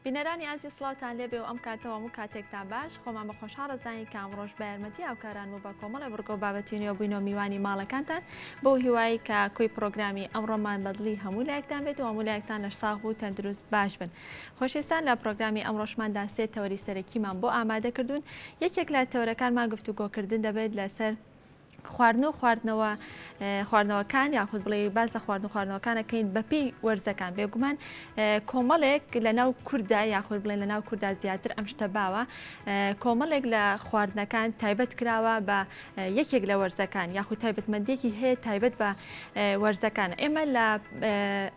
بینەرانی ئازیز سڵاوتان لێبێ و ئەم کاتەوە هەموو کاتێکتان باش خۆمان بە خۆشحاڵ ئەزانین کە ئەمڕۆش بە یارمەتی هاوکارانم و بە کۆمەڵێ بڕگە و بابەتی نوێ بووینەوە میوانی ماڵەکانتان بەو هیوایەی کە کۆی پڕۆگرامی ئەمڕۆمان بە دڵی هەموو لایەکتان بێت و هەموو لایەکتان لەشساغ و تەندروست باش بن خۆشەویستان لە پڕۆگرامی ئەمڕۆشماندا سێ تەوەری سەرەکیمان بۆ ئامادە کردوون یەکێک لە تەوەرەکانمان گفتوگۆکردن دەبێت لەسەر خواردن و خواردنەوە خواردنەوەکان یاخود بڵێ باس لە خواردن و خواردنەوەکانەکەین بەپی وەرزەکان بێگومان کۆمەڵێک لە ناو کووردا یاخود بڵێن لە ناو کووردا زیاتر ئەم شتە باوە کۆمەڵێک لە خواردنەکان تایبەت کراوە بە یەکێک لە وەرزەکان یاخود تایبەتمەندێکی هەیە تایبەت بە وەرزەکان ئێمە لە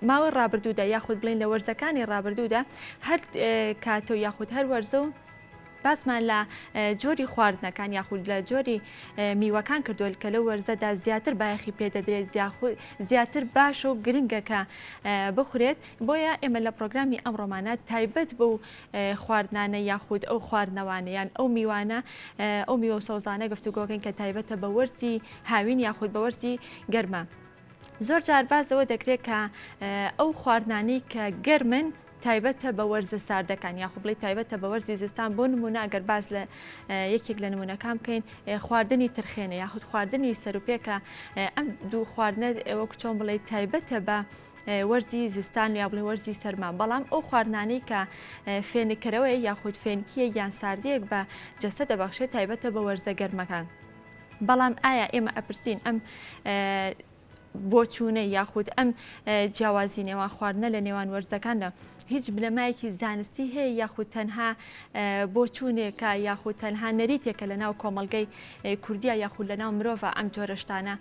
ماوەی ڕابردوودا یاخود بڵێن لە وەرزەکانی ڕابردوودا هەر کاتۆ یاخود هەر وەرزە و باسمان لە جۆری خواردنەکان یاخود لە جۆری میوەکان کردووە کە لەو وەرزەدا زیاتر بایەخی پێدەدرێت زیاتر باشە و گرنگە کە بخورێت بۆیە ئێمە لە پرۆگرامی ئەمڕۆمانە تایبەت بەو خواردنانە یاخود ئەو خواردنەوانە یان ئەو میوانە ئەو میوە و سەوزانە گفتوگۆکەین کە تایبەتە بە وەرزی هاوین یاخود بە وەرزی گەرما. زۆر جار باس لەوە دەکرێت کە ئەو خواردنانەی کە گەرمن تایبەتە بە وەرزە ساردەکان یاخۆ بڵێ تایبەتە بە وەرزی زستان بۆ نمونە ئەگەر باس لە یەکێک لە نمونەکان بکەین خواردنی ترخێنە یاخود خواردنی سەرپێکە ئەم دوو خواردنە وەکو چۆن بڵێ تایبەتە بە وەرزی زستان یا بڵێ وەرزی سەرما بەڵام ئەو خواردنانەی کە فێنککەرەوەیە یاخود فێنکیە یان ساردیەک بە جەستە دەبەخشێت تایبەتە بە وەرزە گەرمەکان. بەڵام ئایا ئێمە ئەپرسین ئەم بۆچوونە یاخود ئەم جیاوازی نێوان خواردنە لە نێوان وەرزەکاندا هیچ بنەمایەکی زانستی هەیە یاخود تەنها بۆچوونێکە یاخود تەنها نەریتێکە لە ناو کۆمەڵگەی کوردیا یاخود لە ناو مرۆڤ ئەم جۆرە شتانە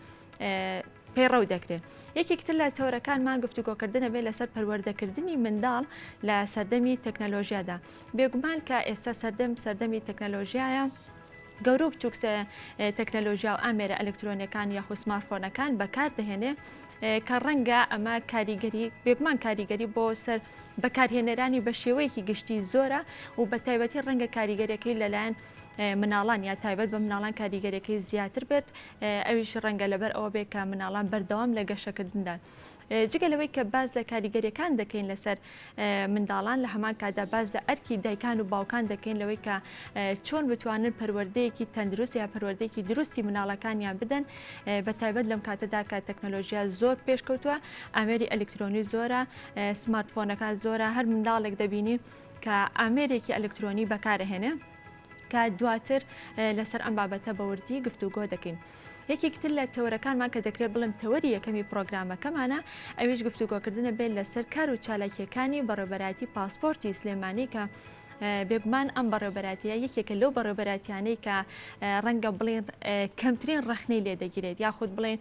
پەیڕەو دەکرێت. یەکێک تر لە تەوەرەکانمان گفتوگۆکردنە بێت لەسەر پەروەردەکردنی منداڵ لە سەردەمی تەکنەلۆژیادا. بێگومان کە ئێستا سەردەم سەردەمی تەکنەلۆژیایە، گەورە و بچووک تەکنەلۆژیا و ئامێرە ئەلکترۆنیەکان یاخود سمارتفۆنەکان بەکار دەهێنێ کە ڕەنگە ئەمە کاریگەری بێگومان کاریگەری بۆ سەر بەکارهێنەرانی بە شێوەیەکی گشتی زۆرە و بە تایبەتی ڕەنگە کاریگەریەکەی لەلایەن مناڵان یا تایبەت بە مناڵان کاریگەریەکەی زیاتر بێت ئەویش ڕەنگە لەبەر ئەوە بێت کە مناڵان بەردەوام لە گەشەکردندان. جگە لەوەی کە باس لە کاریگەریەکان دەکەین لەسەر منداڵان لە هەمان کاتدا باس لە ئەرکی دایکان و باوکان دەکەین لەوەی کە چۆن بتوانن پەروەردەیەکی تەندروست یا پەروەردەیەکی دروستی مناڵەکانیان بدەن بە تایبەت لەم کاتەدا کە تەکنەلۆژیا زۆر پێشکەوتووە ئامێری ئەلکترۆنی زۆرە سمارتفۆنەکان زۆرە هەر منداڵێک دەبینی کە ئامێرێکی ئەلکترۆنی بەکارەهێنێ کە دواتر لەسەر ئەم بابەتە بە وردی گفتوگۆ دەکەین. یەکێک تر لە تەوەرەکانمان کە دەکرێت بڵێم تەوەری یەکەمی پڕۆگرامەکەمانە ئەویش گفتوگۆکردنە بێت لەسەر کار و چالاکییەکانی بەڕێوەبەرایەتی پاسپۆرتی سلێمانی کە بێگومان ئەم بەڕێوەبەرایەتیە یەکێکە لەو بەڕێوەبەرایەتیانەی کە ڕەنگە بڵێن کەمترین ڕەخنەی لێ دەگیرێت یاخود بڵێن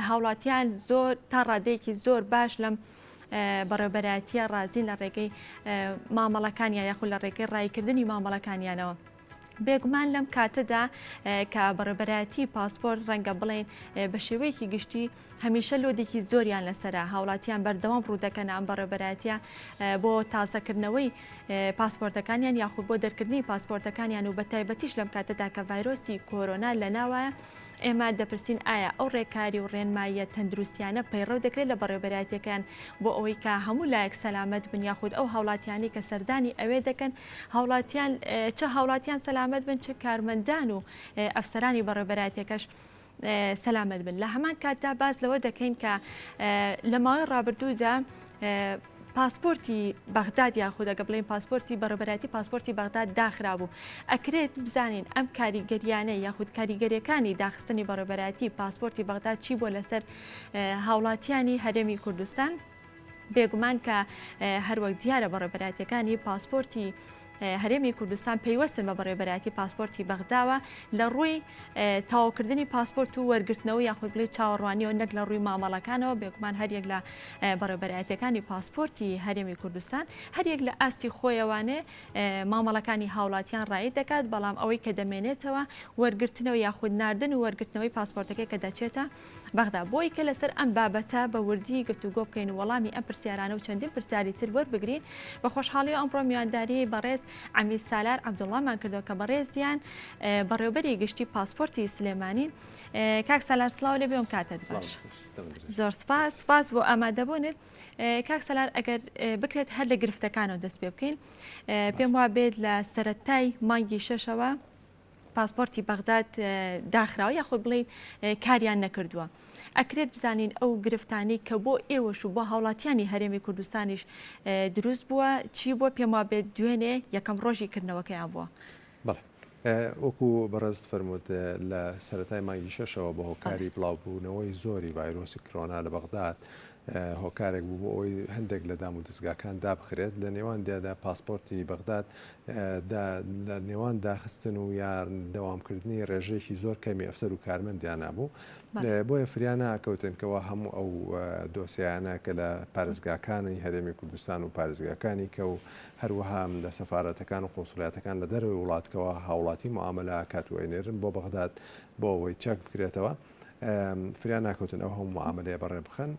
هاوڵاتیان زۆر تا ڕادەیەکی زۆر باش لەم بەڕێوبەرایەتیە ڕازین لە ڕێگەی مامەڵەکانیان یاخود لە ڕێگەی ڕایکردنی مامەڵەکانیانەوە. بێگومان لەم کاتەدا کە بەڕێوبەرایەتی پاسپۆرت ڕەنگە بڵێن بە شێوەیەکی گشتی هەمیشە لۆدێکی زۆریان لەسرە هاوڵاتیان بەردەوام ڕوودەکەن ئەم بەڕێوبەرایەتە بۆ تازەکردنەوەی پاسپۆرتەکانیان یاخود بۆ دەرکردنی پاسپۆرتەکانیان و بە تایبەتیش لەم کاتەدا کە ڤایرۆسی کۆرۆنا لە ناوایە ئێمە دەپرسین ئایا ئەو ڕێکاری و ڕێنماییە تەندروستیانە پەیڕەو دەکرێت لە بەڕێوەبەرایەتیەکەیان بۆ ئەوەی کە هەموو لایەک سەلامەت بن یاخود ئەو هاوڵاتیانەی کە سەردانی ئەوێ دەکەن هاوڵاتیان چ هاوڵاتیان سەلامەت بن چ کارمەندان و ئەفسەرانی بەڕێوەبەرایەتیەکەش سەلامەت بن لە هەمان کاتدا باس لەوە دەکەین کە لە ماوەی ڕابردوودا پاسپۆرتی بەغداد یاخود ئەگە بڵێین پاسپۆرتی بەڕێوەبەرایەتی پاسپۆرتی بەغداد داخرابوو، ئەکرێت بزانین ئەم کاریگەریانە یاخود کاریگەریەکانی داخستنی بەڕێوەبەرایەتی پاسپۆرتی بەغداد چی بووە لەسەر هاوڵاتیانی هەرێمی کوردستان؟ بێگومان کە هەروەک دیارە بەڕێوەبەرایەتیەکانی پاسپۆرتی هەرێمی کوردستان پەیوەستن بە بەڕێوەبەرایەتی پاسپۆرتی بەغداوە لە ڕووی تەواوکردنی پاسپۆرت و وەرگرتنەوە یاخود بڵێ چاوەڕوانیەوە نەک لە ڕووی مامەڵەکانەوە بێگومان هەریەک لە بەڕێوەبەرایەتیەکانی پاسپۆرتی هەرێمی کوردستان هەریەک لە ئاستی خۆیەوانێ مامەڵەکانی هاوڵاتیان ڕایی دەکات بەڵام ئەوەی کە دەمێنێتەوە وەرگرتنەوە یاخود ناردن و وەرگرتنەوەی پاسپۆرتەکەی کە دەچێتە بەغدا بۆی کە لەسەر ئەم بابەتە بە وردی گفتوگۆ بکەین و وەڵامی ئەم پرسیارانە و چەندین پرسیاری تر وەربگرین بە خۆشحاڵیەوە ئەمڕۆ میوانداری بەڕێز. عەمید سالار عەبدوڵڵامان کردووە کە بەڕێزیان بەڕێوبەری گشتی پاسپۆرتی سلێمانین. کاک سالار سڵاو لێ بێ ئەم کاتەت باش. زۆر سپاس سپاس بۆ ئامادەبوونت. کاک سالار ئەگەر بکرێت هەر لە گرفتەکانەوە دەست پێ بکەین پێم وا بێت لە سەرەتای مانگی شەشەوە پاسپۆرتی بەغداد داخراوە یاخود بڵێین کاریان نەکردووە. ئەکرێت بزانین ئەو گرفتانەی کە بۆ ئێوەش و بۆ هاوڵاتیانی هەرێمی کوردستانیش دروست بووە چی بووە؟ پێم وابێت دوێنێ یەکەم ڕۆژی کردنەوەکەیان بووە. بەڵێ وەکو بەڕێزت فەرمووت لە سەرەتای مانگی شەشەوە بە هۆکاری بڵاوبوونەوەی زۆری ڤایرۆسی کرۆنا لە بەغداد هۆکارێک بوو بۆ ئەوەی هەندێک لە دامودەزگاکان دابخرێت، لە نێواندیادا پاسپۆرتی بەغداد دا لە نێوان داخستن و یا دەوامکردنی ڕێژەیەکی زۆر کەمی ئەفسەر و کارمەندیانا بوو، بۆیە فریا ناکەوتن کەوا هەموو ئەو دۆسیانە کە لە پارێزگاکانی هەرێمی کوردستان و پارێزگاکانی کە و هەروەها لە سەفارەتەکان و قونسڵیاتەکان لە دەرەوەی وڵات کەوا هاوڵاتی موعامەلە ئەکات و ئەینێرن بۆ بەغداد بۆ ئەوەی چاک بکرێتەوە. فریا ناکەوتن ئەو هەموو معاملەیە بەڕێ بخەن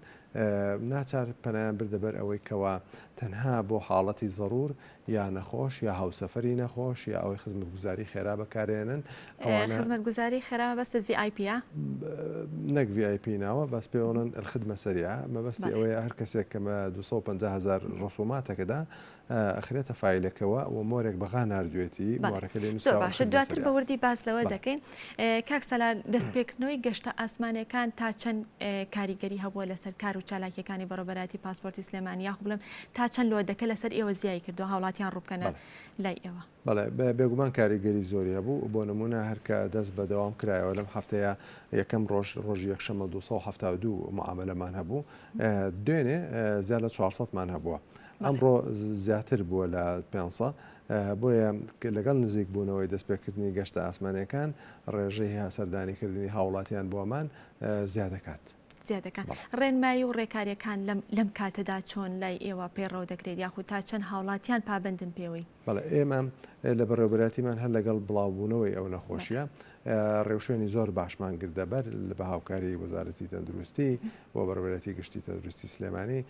ناچار پەنایان بردە بەر ئەوەی کەوا تەنها بۆ حاڵەتی زەرور یا نەخۆش یا هاوسەفەری نەخۆش یا ئەوەی خزمەتگوزاری خێرا بەکارێنن خزمەتگوزاری خێرا مەبەستت VIP ە؟ نەک VIP ناوە بەس پێوەڵێن الخدمە سریعە مەبەستی ئەوەیە هەر کەسێک کە بە 250 هەزار ڕسوماتەکەدا ئەخرێتە فایلەکەوە و مۆرێک بەغا ناردوێتی مۆرەکە لێ نووسراوە زۆر باشە دواتر بە وردی باس لەوە دەکەین کاک سالار دەستپێکردنەوەی گەشتە ئاسمانیەکان تا چەند کاریگەری هەبووە لەسەر کار و چالاکیەکانی بەڕێوەبەرایەتی پاسپۆرتی سلێمانی یاخو بڵێم تا چەند لۆدەکە لەسەر ئێوە زیای کردووە هاوڵاتیان ڕووبکەنە لای ئێوە؟ بەڵێ بێگومان کاریگەری زۆری هەبوو بۆ نموونە هەر کە دەست بە دەوام کرایەوە لەم هەفتەیە یەکەم ڕۆژ ڕۆژی یەکشەممە 272 معامەلەمان هەبوو دوێنێ زیاد لە 400 مان هەبووە ئەمڕۆ زیاتر بووە لە 500 بۆیە لەگەڵ نزیک بوونەوەی دەستپێکردنی گەشتە ئاسمانیەکان ڕێژەی سەردانیکردنی هاوڵاتیان بۆمان زیادەکات. زیادەکات. ڕێنمایی و ڕێکاریەکان لەم کاتەدا چۆن لای ئێوە پەیڕەو دەکرێت یاخود تا چەند هاوڵاتیان پابەندن پێوەی؟ بەڵێ ئێمە لە بەڕێوەبەرایەتیمان هەر لەگەڵ بڵاوبوونەوەی ئەو نەخۆشیە ڕێوشوێنی زۆر باشمان گرتەبەر بە هاوکاری وەزارەتی تەندروستی و بەڕێوەبەرایەتی گشتی تەندروستی سلێمانی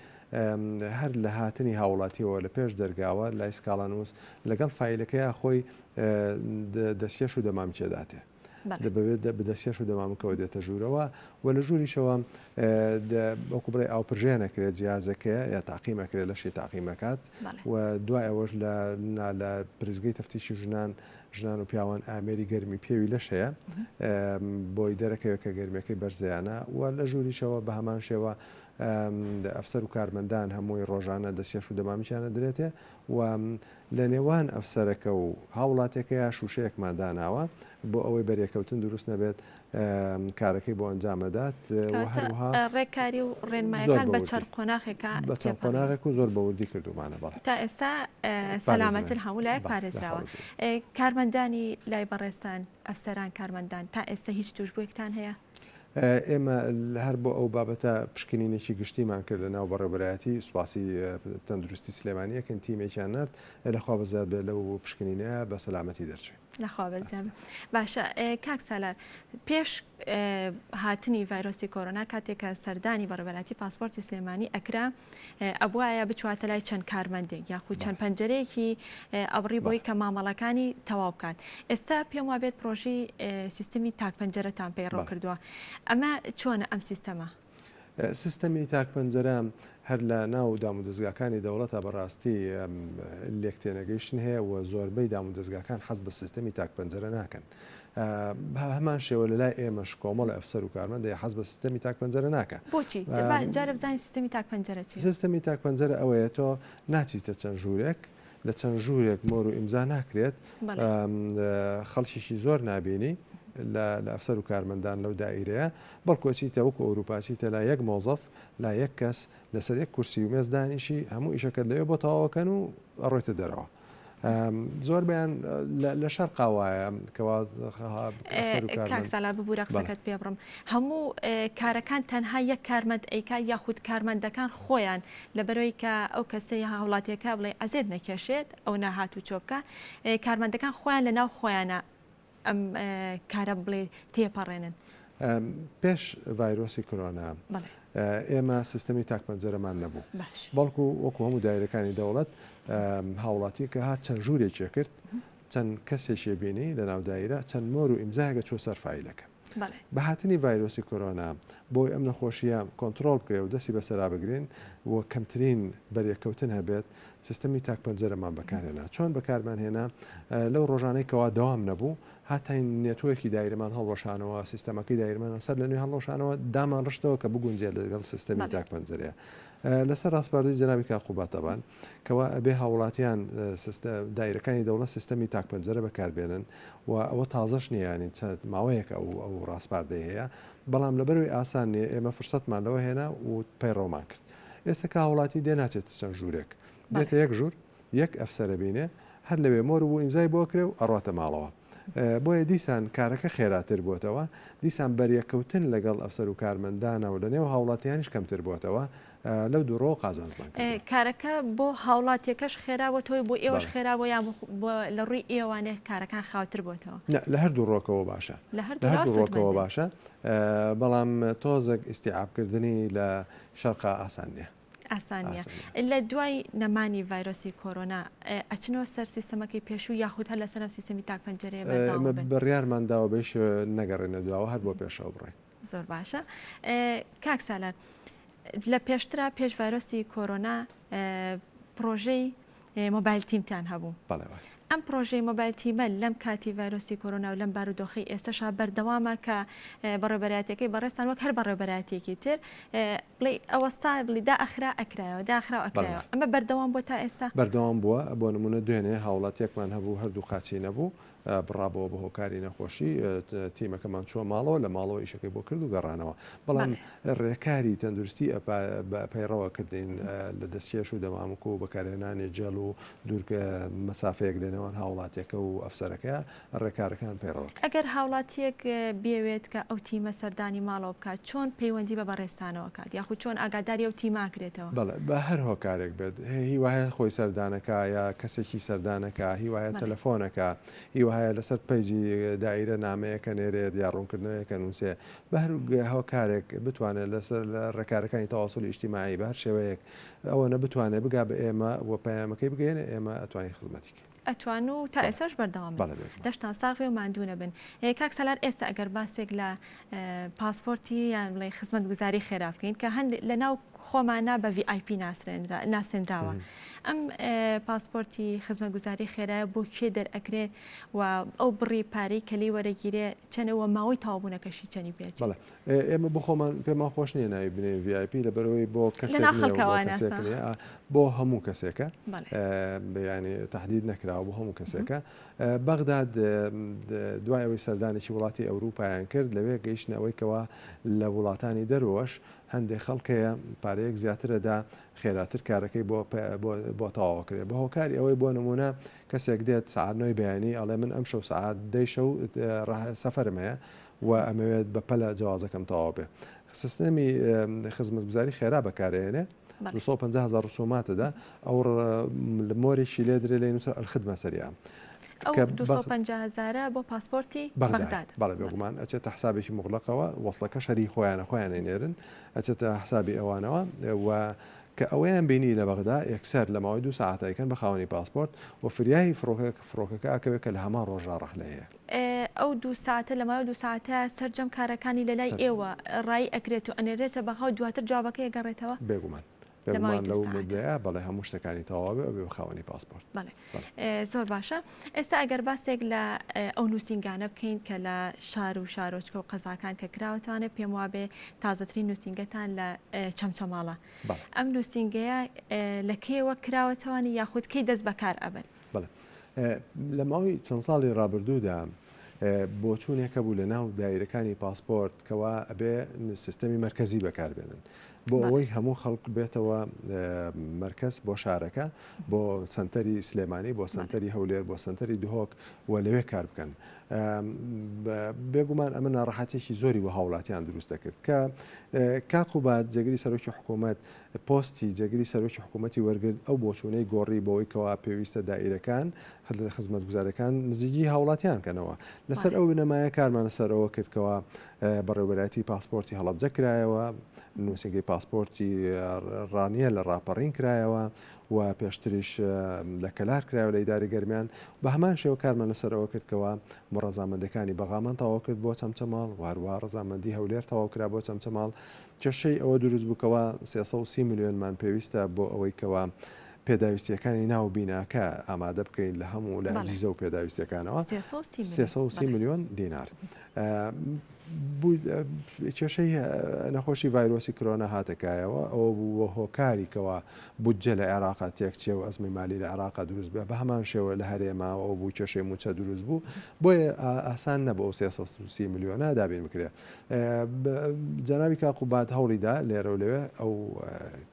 هەر لە هاتنی هاوڵاتیەوە لە پێش دەرگاوە لای سکاڵانووس لەگەڵ فایلەکەیا خۆی دەستکێش و دەمامکێ داتێ دەبێت بە دەستکێش و دەمامکەوە دێتە ژوورەوە و لە ژووریشەوە وەکو بڵێ ئاوپرژێن ئەکرێت جیازەکەیە یا تاقیم ئەکرێت لەشی تاقیم ئەکات و دوای ئەوەش لە لە پرسگەی تەفتیشی ژنان ژنان و پیاوان ئامێری گەرمی پێوی لەش هەیە بۆی دەرەکەوێت کە گەرمیەکەی بەرزیانە و لە ژووریشەوە بە هەمان شێوە ئەفسەر و کارمەندان هەمووی ڕۆژانە دەستکێش و دەمامکیان ئەدرێتێ و لە نێوان ئەفسەرەکە و هاوڵاتیەکەیا شوشەیەکمان داناوە بۆ ئەوەی بەرێکەوتن دروست نەبێت کارەکەی بۆ ئەنجام ئەدات و هەروەها ڕێکاری و ڕێنمایەکان بە چەند قۆناغێکە بە چەند قۆناغێک و زۆر بە وردی کردومانە بەڵێ تا ئێستا سەلامەتن هەموو لایەک پارێزراوە کارمەندانی لای بەڕێزتان ئەفسەران کارمەندان تا ئێستا هیچ توشبووێکتان هەیە؟ ئێمە هەر بۆ ئەو بابەتە پشکنینێکی گشتیمان کرد لە ناو بەڕێوەبەرایەتی سوپاسی تەندروستی سلێمانی ئەکەین تیمێکیان نارد لەخوا بەزیاد بێت لەو پشکنینە بە سەلامەتی دەرچووین. لەخوا بەزیاد بێت. باشە کاک سالار پێش هاتنی ڤایرۆسی کۆرۆنا کاتێک کە سەردانی بەڕێوەبەرایەتی پاسپۆرتی سلێمانی ئەکرا ئەبوایە بچواتە لای چەند کارمەندێک یاخود چەند پەنجەرەیەکی ئەبڕی بۆی کە مامەڵەکانی تەواو بکات ئێستا پێم وابێت پرۆژەی سیستمی تاک پەنجەرەتان پەیڕەو کردووە ئەمە چۆنە ئەم سیستەمە؟ سیستەمی تاک پەنجەرە هەر لە ناو دامودەزگاکانی دەوڵەتە بەڕاستی لێکتێنەگەیشتن هەیە و زۆربەی دامودەزگاکان حەز بە سیستەمی تاک پەنجەرە ناکەن. بە هەمان شێوە لە لای ئێمەش کۆمەڵی ئەفسەر و کارمەند هەیە حەز بە سیستەمی تاک پەنجەرە ناکا. بۆچی؟ با جارێ بزانین سیستەمی تاک پەنجەرە چییە؟ سیستەمی تاک پەنجەرە ئەوەیە تۆ ناچیتە چەند ژوورێک، لە چەند ژوورێک مۆر و ئیمزا ناکرێت، خەڵکێکی زۆر نابینی لە ئەفسەر و کارمەندان لەو دائیرەیە، بەڵکو ئەچیتە وەکو ئەوروپا ئەچیتە لای یەک مۆزەف، لای یەک کەس، لەسەر یەک کورسی و مێز دانیشی، هەموو ئیشەکەت لەوێ بۆ تەواو ئەکەن و ئەڕۆیتە دەرەوە. زۆربەیان لە شەرقا وایە کەوا کاک سالار ببورە قسەکەت پێ بڕم هەموو کارەکان تەنها یەک کارمەند ئەیکا یاخود کارمەندەکان خۆیان لەبەرەوەی کە ئەو کەسەی هاوڵاتیەکە بڵێ ئەزێت نەکێشێت ئەو ناهات و چۆ بکە کارمەندەکان خۆیان لە ناو خۆیانە ئەم کارە بڵێ تێپەڕێنن. پێش ڤایرۆسی کۆرۆنا. ئێمە سیستەمی تاک پەنجەرەمان نەبوو، بەڵکو وەکو هەموو دایرەکانی دەوڵەت هاوڵاتی کە هات چەند ژوورێکی کرد، چەند کەسێکی بینی لە ناو دایرە، چەند مۆر و ئیمزایەکە چوە سەر فایلەکە. بە هاتنی ڤایرۆسی کۆرۆنا بۆی ئەم نەخۆشییە کۆنترۆڵ بکرێ و دەستی بەسەرا بگرین و کەمترین بەریەککەوتن هەبێت، سیستەمی تاک پەنجەرەمان بەکارهێنا. چۆن بەکارمان هێنا؟ لەو ڕۆژانەی کەوا دەوام نەبوو، هاتاین network ی دایرەمان هەڵوەشانەوە، سیستەمەکەی دایرەمان سەر لە نوێ هەڵوەشانەوە، دامان ڕشتەوە کە بگونجێت لەگەڵ سیستەمی تاک پەنجەرەیە. لەسەر ڕاسپاردەی جەنابی کاک قوباد تەبان کەوا ئەبێ هاوڵاتیان دایرەکانی دەوڵەت سیستەمی تاک پەنجەرە بەکاربێنن و ئەوە تازەش نییە یانی چەند ماوەیەکە ئەو ئەو ڕاسپاردەی هەیە بەڵام لەبەرەوەی ئاسان نییە ئێمە فرسەتمان لەوە هێنا و پەیڕەومان کرد ئێستا کە هاوڵاتی دێ ناچێتە چەند ژوورێک دێتە یەک ژوور یەک ئەفسەرە بینێ هەر لەوێ مۆر و ئیمزای بۆ کرێ و ئەڕاتە ماڵەوە بۆیە دیسان کارەکە خێراتر بۆتەوە، دیسان بەریەککەوتن لەگەڵ ئەفسەر و کارمەندانە و لەنێو هاوڵاتیانیش کەمتر بۆتەوە، لەو دووڕەوە قازانجمان کردووە. کارەکە بۆ هاوڵاتیەکەش خێرا بۆتەوە بۆ ئێوەش خێرا بۆ یان لە ڕووی ئێوانێ کارەکان خاوتر بۆتەوە؟ نا لە هەردوو ڕۆکەوە باشە. لە هەردوو ڕۆکەوە باشە، بەڵام تۆزێک ئیستیعابکردنی لە شەرقا ئاسان نییە. ئاسان نییە. لە دوای نەمانی ڤایرۆسی کۆرۆنا ئەچنەوە سەر سیستەمەکەی پێشوو یاخود هەر لەسەر ئەم سیستەمی تاک پەنجەرەیە بەردەوام ئێمە بن؟ بڕیارمان داوە بەهیچ شێوەیە نەگەڕێینە دواوە هەر بۆ پێشەوە بڕۆین. زۆر باشە کاک سالار لە پێشترا پێش ڤایرۆسی کۆرۆنا پرۆژەی mobile team تان هەبوو. بەڵێ وایە. ئەم پرۆژەی mobile team ە لەم کاتی ڤایرۆسی کۆرۆنا و لەم بارودۆخەی ئێستەشا بەردەوامە کە بەڕێوەبەرایەتیەکەی بەڕێزتان وەک هەر بەڕێوەبەرایەتیەکی تر بڵێ ئەوەستا بڵێ دائەخرا ئەکرایەوە داخرا ئەکرایەوە ئەمە بەردەوام بۆ تا ئێستا؟ بەردەوام بووە بۆ نمونە دوێنێ هاوڵاتیەکمان هەبوو هەردوو قاچی نەبوو بڕابەوە بە هۆکاری نەخۆشی، تیمەکەمان چووە ماڵەوە، لە ماڵەوە ئیشەکەی بۆ کرد و گەڕانەوە. بەڵام ڕێکاری تەندروستی پەیڕەوە کردین لە دەستکێش و دەمامک و بەکارهێنانی جێڵ و دوور مەسافەیەک لە نێوان هاوڵاتیەکە و ئەفسەرەکەیا ڕێکارەکان پەیڕەوە کرد. ئەگەر هاوڵاتیەک بیەوێت کە ئەو تیمە سەردانی ماڵەوە بکات چۆن پەیوەندی بە بەڕێزتانەوە کات یاخود چۆن ئاگاداری ئەو تیمە ئەکرێتەوە؟ بەڵێ بە هەر هۆکارێک بێت هی وایە خۆی سەردانەکا یا کەسێکی سەردانەکا هی وایە تەلەفۆنەکا هی وایە لەسەر page ی دائیرە نامەیەکە نێرێت یا ڕوونکردنەوەیەکە نووسێ بە هەر هۆکارێک بتوانێت لەسەر ڕێکارەکانی تەواسولی ئیجتیماعی بە هەر شێوەیەک ئەوەنە بتوانێت بگا بە ئێمە و پەیامەکەی بگەیەنێ ئێمە ئەتوانین خزمەتی کەین. ئەتوان و تا ئێستاش بەردەوامن. لەشتان ساغ بێ و ماندوو نەبن. کاک سالار ئێستا ئەگەر باسێک لە پاسپۆرتی یان بڵێ خزمەتگوزاری خێرا بکەین کە هەند لە ناو خۆمانە بە VIP ناسێنراوە ئەم پاسپۆرتی خزمەتگوزاری خێرایە بۆ کێ دەرئەکرێت و ئەو بڕی پارەی کە لێی وەرەگیرێ چەنە و ماوەی تەواوبوونەکەشی چەنی پێ بەڵێ ئێمە بۆ خۆمان پێمان خۆش نییە ناوی بنێین VIP لەبەرئەوەی بۆ کەسێک نییە و بۆ کەسێک نییە بۆ هەموو کەسێکە یانی تەحدید نەکراوە بۆ هەموو کەسێکە بەغداد دوای ئەوەی سەردانێکی وڵاتی ئەوروپایان کرد لەوێ گەیشتنە ئەوەی کەوا لە وڵاتانی دەرەوەش هەندێک خەڵک هەیە پارەیەک زیاترەدا خێراتر کارەکەی بۆ بۆ تەواوکرێ بە هۆکاری ئەوەی بۆ نمونە کەسێک دێت سەعات نۆی بەیانی ئەڵێ من ئەمشەو سەعات دەی شەو سەفەرم هەیە و ئەمەوێت بە پەلە جەوازەکەم تەواو بێ سیستەمی خزمەتگوزاری خێرا بەکارێنێ 250 هزار رسوماتەدا ئەو مۆرێکی لێ درێ لێ نووسرا الخدمە سەریعە ئەو 250 هزارە بۆ پاسپۆرتی بەغداد بەڵێ بێگومان ئەچێتە حسابێکی مغلقەوە وەسڵەکە شەری خۆیانە خۆیان نێرن ئەچێتە حسابی ئەوانەوە و کە ئەوەیان بینی لە بەغدا یەکسەر لە ماوەی دوو سەعاتا ئەیکەن بە خاوەنی پاسپۆرت و فریای فڕۆکە فڕۆکەکە ئەکەوێت کە لە هەمان ڕۆژا ڕەحلە هەیە. ئەو دوو سەعاتە لە ماوەی دوو سەعاتە سەرجەم کارەکانی لە لای ئێوە ڕایی ئەکرێت و ئەنێرێتە بەغا و دواتر جوابەکەی ئەگەڕێتەوە؟ بێگومان بێگومان لەو مودەیە بەڵێ هەموو شتەکانی تەواو بێ ئەبێ بە خاوەنی پاسپۆرت. بەڵێ زۆر باشە ئێستا ئەگەر باسێک لە ئەو نووسینگانە بکەین کە لە شار و شارۆچکە و قەزاکان کە کراوەتوانێ پێم وابێ تازەترین نووسینگەتان لە چەمچەماڵە ئەم نووسینگەیە لە کەیەوە کراوەتەوانی یاخود کەی دەست بەکار ئەبن؟ بەڵێ لە ماوەی چەند ساڵی ڕابردوودا بۆچوونێک هەبوو لە ناو دایرەکانی پاسپۆرت کەوا ئەبێ سیستەمی مەرکەزی بەکاربێنن بۆ ئەوەی هەموو خەڵک بێتەوە مەرکەز بۆ شارەکە بۆ سەنتەری سلێمانی بۆ سەنتەری هەولێر بۆ سەنتەری دهۆک و لەوێ کار بکەن بێگومان ئەمە ناڕەحەتێکی زۆری بۆ هاوڵاتیان دروست دەکرد کە کاک قوباد جێگری سەرۆکی حکوومەت پۆستی جێگری سەرۆکی حکوومەتی وەرگرت ئەو بۆچوونەی گۆڕی بەوەی کەوا پێویستە دائیرەکان خزمەتگوزارەکان نزیکی هاوڵاتیان کەنەوە لەسەر ئەو بنەمایە کارمان لەسەر ئەوە کرد کەوا بەڕێوەبەرایەتی پاسپۆرتی هەڵەبجە کرایەوە. نووسینگەی پاسپۆرتی ڕانیە لە ڕاپەڕین کرایەوە و پێشتریش لە کەلار کرایەوە لە ئیداری گەرمیان. بە هەمان شێوە کارمان لەسەر ئەوە کرد کەوا ڕەزامەندەکانی بەغامان تەواو کرد بۆ چەمچەماڵ و هەروەها ڕەزامەندی هەولێر تەواو کرا بۆ چەمچەماڵ. کێشەی ئەوە دروست بوو کەوا 330 ملیۆنمان پێویستە بۆ ئەوەی کەوا پێداویستییەکانی ناو بیناکە ئامادە بکەین لە هەموو لە ئەجیزە و پێداویستییەکانەوە 330 ملیۆن دینار. کێشەی نەخۆشی ڤایرۆسی کرۆنا هاتە کایەوە، ئەوە بوو بە هۆکاری کەوا بودجە لە عێراقا تێکچێ و ئەزمەی مالی لە عێراقا دروست بێ، بە هەمان شێوە لە هەرێما ئەوە بوو کێشەی مووچە دروست بوو، بۆیە ئاسان نەبوو ئەو 330 ملیۆنە دابین بکرێ. جەنابی کاک قوباد هەوڵی دا لێرە و لەوێ ئەو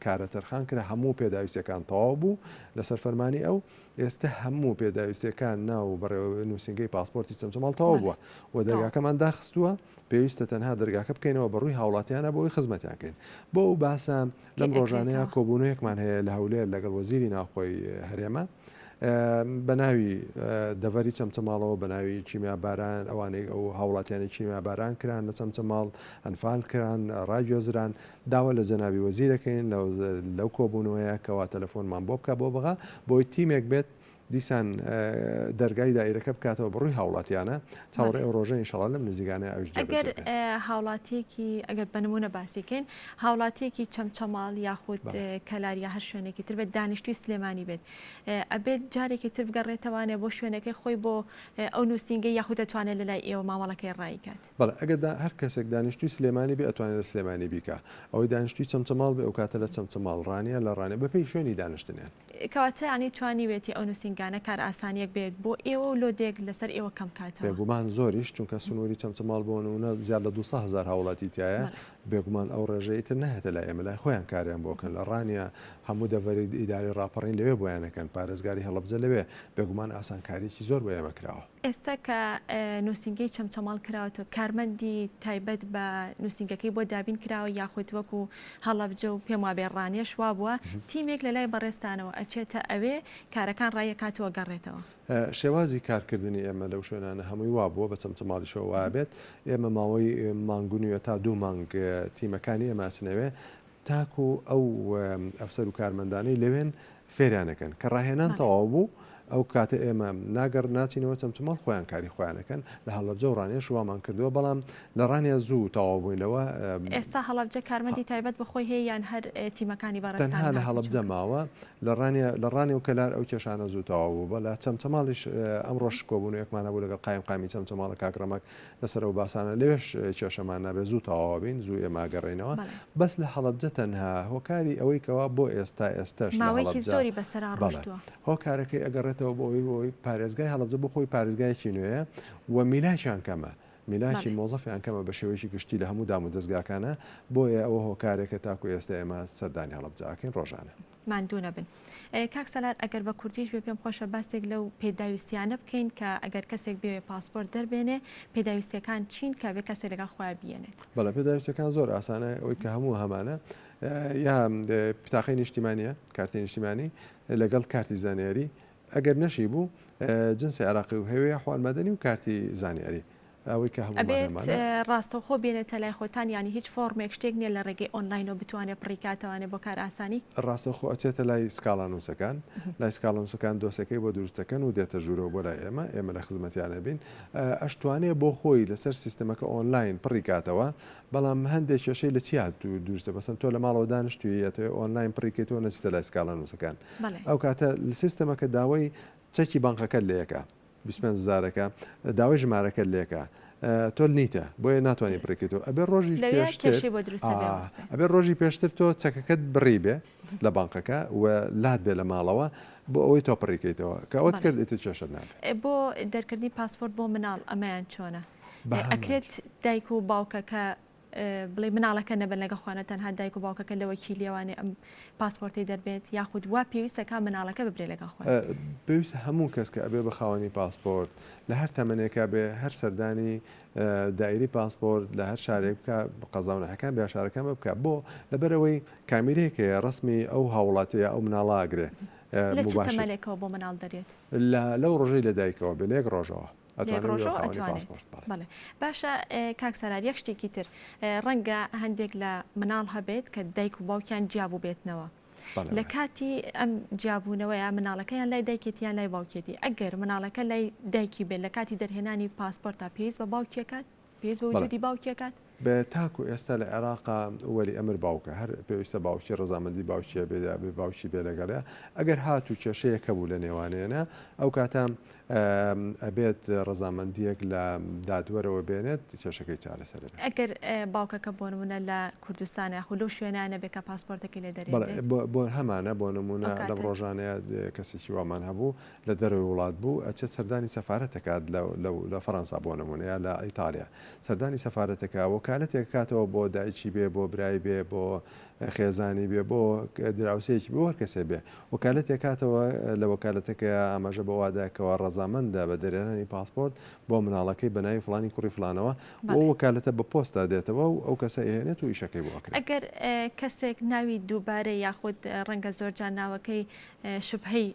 کارە تەرخان کرا، هەموو پێداویستیەکان تەواو بوو لەسەر فەرمانی ئەو، ئێستە هەموو پێداویستیەکان ناو بەڕێوە نووسینگەی پاسپۆرتی چەمچەماڵ تەواو بووە و دەرگاکەمان داخستووە، پێویستە تەنها دەرگاکە بکەینەوە بە ڕووی هاوڵاتیانە بۆ ئەوەی خزمەتیان کەین. بۆ ئەو باسە لەم ڕۆژانەیە کۆبوونەوەیەکمان هەیە لە هەولێر لەگەڵ وەزیری ناوخۆی هەرێمە بە ناوی دەڤەری چەمچەماڵەوە بە ناوی کیمیاباران ئەوانەی ئەو هاوڵاتیانی کیمیاباران کران لە چەمچەماڵ ئەنفال کران ڕاگوێزران داوا لە جەنابی وەزیر ئەکەین لەو کۆبوونەوەیە کەوا تەلەفۆنمان بۆ بکا بۆ بەغا بۆی تیمێک بێت دیسان دەرگای دایرەکە بکاتەوە بەڕووی هاوڵاتیانە چاوەڕێ ئەو ڕۆژە ئینشەڵا لەم نزیکانەیە ئەویش ئەگەر هاوڵاتیەکی ئەگەر بە نمونە باسیکەین هاوڵاتیەکی چەمچەماڵ یاخود کەلار یا هەر شوێنێکی تر بێت دانیشتوی سلێمانی بێت ئەبێت جارێکی تر بگەڕێتەوانێ بۆ شوێنەکەی خۆی بۆ ئەو نووسینگەی یاخود دەتوانێت لە لای ئێوە مامەڵەکەی ڕایکات. بەڵێ ئەگەر هەر کەسێک دانیشتوی سلێمانی بێ ئەتوانێ لە سلێمانی بیکا، ئەوەی دانیشتوی چەمچەماڵ بێ ئەوکاتە لە چەمچەماڵ، ڕانیە لە ڕانیە بەپێی شوێنی دانیشتنیان. کەواتە یانی توانیوێتی ئەو نوسینگانە کارئاسانیەک بێت بۆ ئێوە و load ێک لەسەر ئێوە کەم کاتەوە؟ بێگومان زۆریش، چونکە سنوری چەمچەماڵ بۆ نمونە زیاد لە 200 هەزار هاوڵاتی تیایە، بێگومان ئەو ڕێژەیە ئیتر نایەتە لای ئێمە لای خۆیان کاریان بۆ ئەکەن، لە ڕانیە هەموو دەڤەری ئیداری ڕاپەڕین لەوێ بۆیان ئەکەن، پارێزگاری هەڵەبجە لەوێ، بێگومان ئاسانکاریەکی زۆر بۆ ئێمە کراوە. ئێستا کە نووسینگەی چەمچەماڵ کراوەتەوە کارمەندی تایبەت بە نووسینگەکەی بۆ دابین کراوە یاخود وەکو هەڵەبجە و پێم وابێ ڕانیەش وابووە تیمێک لە لای بەڕێزتانەوە ئەچێتە ئەوێ کارەکان ڕایەکاتەوە گەڕێتەوە؟ شێوازی کارکردنی ئێمە لەو شوێنانە هەمووی وابووە بە چەمچەماڵیشەوە وابێت ئێمە ماوەی مانگ و نیوە تا دوو مانگ تیمەکانی ئێمە ئەچنەوێ تاکو ئەو ئەفسەر و کارمەندانەی لەوێن فێریان ئەکەن کە ڕاهێنان تەواو بوو ئەو کاتە ئێمە ناگەڕ ناچینەوە چەمچەماڵ خۆیان کاری خۆیان ئەکەن لە هەڵەبجە و ڕانیەش وامان کردووە بەڵام لە ڕانیە زوو تەواو بووین لەوە. ئێستا هەڵەبجە کارمەندی تایبەت بە خۆی هەیە یان هەر تیمەکانی بەڕێزتان تەنها لە هەڵەبجە ماوە لە ڕانیە لە ڕانیە و کەلار ئەو کێشانە زوو تەواو بوو بە لە چەمچەماڵیش ئەمڕۆش کۆبوونەوەیەکمان هەبوو لەگەڵ قایمقامی چەمچەماڵە کاک ڕەمەک لەسەر ئەو باسانە لەوێش کێشەمان نابێت زوو تەواوە بین زوو ئێمە ئەگەڕێینەوە بەس لە هەڵەبجە تەنها هۆکاری ئەوەی کەوا بۆ ئێستا ئێستەش لە ماوەیەکی هەڵەبجە زۆری بەسەرا بەڵێ ڕۆشتووە. هۆکارەکەی ئەگەڕێتەوە بۆ ئەوەی بۆ ئەوەی پارێزگای هەڵەبجە بۆ خۆی پارێزگایەکی نوێیە و میلاکیان کەمە میلاکی بەڵێ. مۆزەفیان کەمە بە شێوەیەکی گشتی لە هەموو دام و دەزگاکانە بۆیە ئەوە هۆکارێکە تاکو ئێستا ئێمە سەردانی هەڵەبجە ئەکەین ڕۆژانە. ماندوو نەبن. کاک سالار ئەگەر بە کوردیش بێ پێم خۆشە باسێک لەو پێداویستیانە بکەین کە ئەگەر کەسێک بێوێ پاسپۆرت دەربێنێ پێداویستیەکان چین کە بێ کەسێک لەگەڵ خۆیان بیێنێت؟ بەڵێ پێداویستیەکان زۆر ئاسانە ئەوەی کە هەموو هەمانە یا پتاقەی نیشتیمانیە کارتی نیشتیمانی لەگەڵ کارتی زانیاری ئەگەر نەشی بوو جنسی عراقی و هەوێ حوال مەدەنی و کارتی زانیاری ئەوەی کە هەموومان ئەبێت هەمانە. ڕاستەوخۆ بێنێتە لای خۆتان یانی هیچ فۆڕمێک شتێک نیە لە ڕێگەی ئۆنلاینەوە بتوانێ پڕی کاتەوانێ بۆ کارئاسانی؟ ڕاستەوخۆ ئەچێتە لای سکاڵانووسەکان لای سکاڵانووسەکان دۆسێکەی بۆ دروست دەکەن و دێتە ژوورەوە بۆ لای ئێمە ئێمە لە خزمەتیان ئەبین ئەشتوانێ بۆ خۆی لەسەر سیستەمەکە ئۆنلاین پڕی کاتەوە بەڵام هەندێک کێشەی لە چیا دروست دەبێ مەسەن تۆ لە ماڵەوە دانیشتووی ئەتەوێ ئۆنلاین پڕی کەیتەوە نەچیتە لای سکاڵانووسەکان ئەو کاتە سیستەمەکە داوای چەکی بانقەکەت لێ ئەکا 25 هەزارەکە داوای ژمارەکەت لێکا تۆ نیتە بۆیە ناتوانانی پڕیکەیتەوە ئەبێ ڕۆژی پێشتر ئەبێ ڕۆژی پێشتر تۆ چەکەکەت بڕی بێ لە بانقەکە و لات بێ لە ماڵەوە بۆ ئەوەی تۆ پڕیکەیتەوە کە ئەوت کرد ئیتر کێشەت نابێ. بۆ دەرکردنی پاسپۆرت بۆ مناڵ ئەمەیان چۆنە؟ ئەکرێت دایک و باوکەکە بڵێی مناڵەکە نەبن لەگەڵ خۆیانە تەنها دایک و باوکەکە لە وەکیلیەوانێ ئەم پاسپۆرتەی دەربێت یاخود وا پێویستە کا مناڵەکە ببرێ لەگەڵ خۆیان؟ پێویستە هەموو کەس کە ئەبێ بە خاوەنی پاسپۆرت لە هەر تەمەنێکا بێ هەر سەردانی دائیرەی پاسپۆرت لە هەر شارێک بکا قەزا و ناحیەکان بێ شارەکان بێ بکا بۆ لەبەرئەوەی کامیرەیەک هەیە ڕەسمی ئەو هاووڵاتیە ئەو مناڵە ئەگرێ لە چ تەمەنێکەوە بۆ مناڵ دەرێت؟ لە لەو ڕۆژەی لە دایکەوە بێ لە یەک ڕۆژەوە. ئەتوانێت ڕۆژەوە ئەتوانێت. بەڵێ باشە کاک سالار یەک شتێکی تر ڕەنگە هەندێک لە مناڵ هەبێت کە دایک و باوکیان جیابوو بێتنەوە لە کاتی ئەم جیابوونەوەیە مناڵەکەیان لای دایکێتی یان لای باوکێتی ئەگەر مناڵەکە لای دایکی بێت لە کاتی دەرهێنانی پاسپۆرتا پێویست بە باوکیەکات پێویست بە وجودی باوکیەکات؟ تاکو ئێستا لە عێراقا وەلی ئەمر باوکە هەر پێویستە باوکی ڕەزامەندی باوکی هەبێت یا بێ باوکی بێ لەگەڵیا ئەگەر هاتوو کێشەیەک هەبوو لە نێوانیانە ئەو کاتە ئەبێت ڕەزامەندییەک لە دادوەرەوە بێنێت کێشەکەی چارەسەر ئەبێت. ئەگەر باوکەکە بۆ نموونە لە کوردستانە یاخود لەو شوێنانە بێت کە پاسپۆرتەکەی لێ دەرێنرێت؟ بەڵێ بۆ هەمانە بۆ نموونە لەم ڕۆژانەیە کەسێکی وامان هەبوو لە دەرەوەی وڵات بوو ئەچێت سەردانی سەفارەت ئەکات لە فەرەنسا بۆ نموونە یا لە ئیتالیا سەردانی سەفارەت ئەکا وەکالەتێک ئەکاتەوە بۆ دایکی بێ بۆ برای بێ بۆ خێزانی بێ بۆ دراوسێیەکی بێ بۆ هەر کەسێ بێ وەکالەتێک هاتەوە لە وەکالەتەکەیا ئاماژە بەوە دا کەوا ڕەزامەندە بە دەرهێنانی پاسپۆرت بۆ مناڵەکەی بە ناوی فڵانی کوڕی فڵانەوە و ئەو وەکالەتە بە پۆستا دێتەوە و ئەو کەسە ئەیهێنێت و ئیشەکەی بۆ ئەکرێت. ئەگەر کەسێک ناوی دووبارە یاخود ڕەنگە زۆرجار ناوەکەی شوبهەی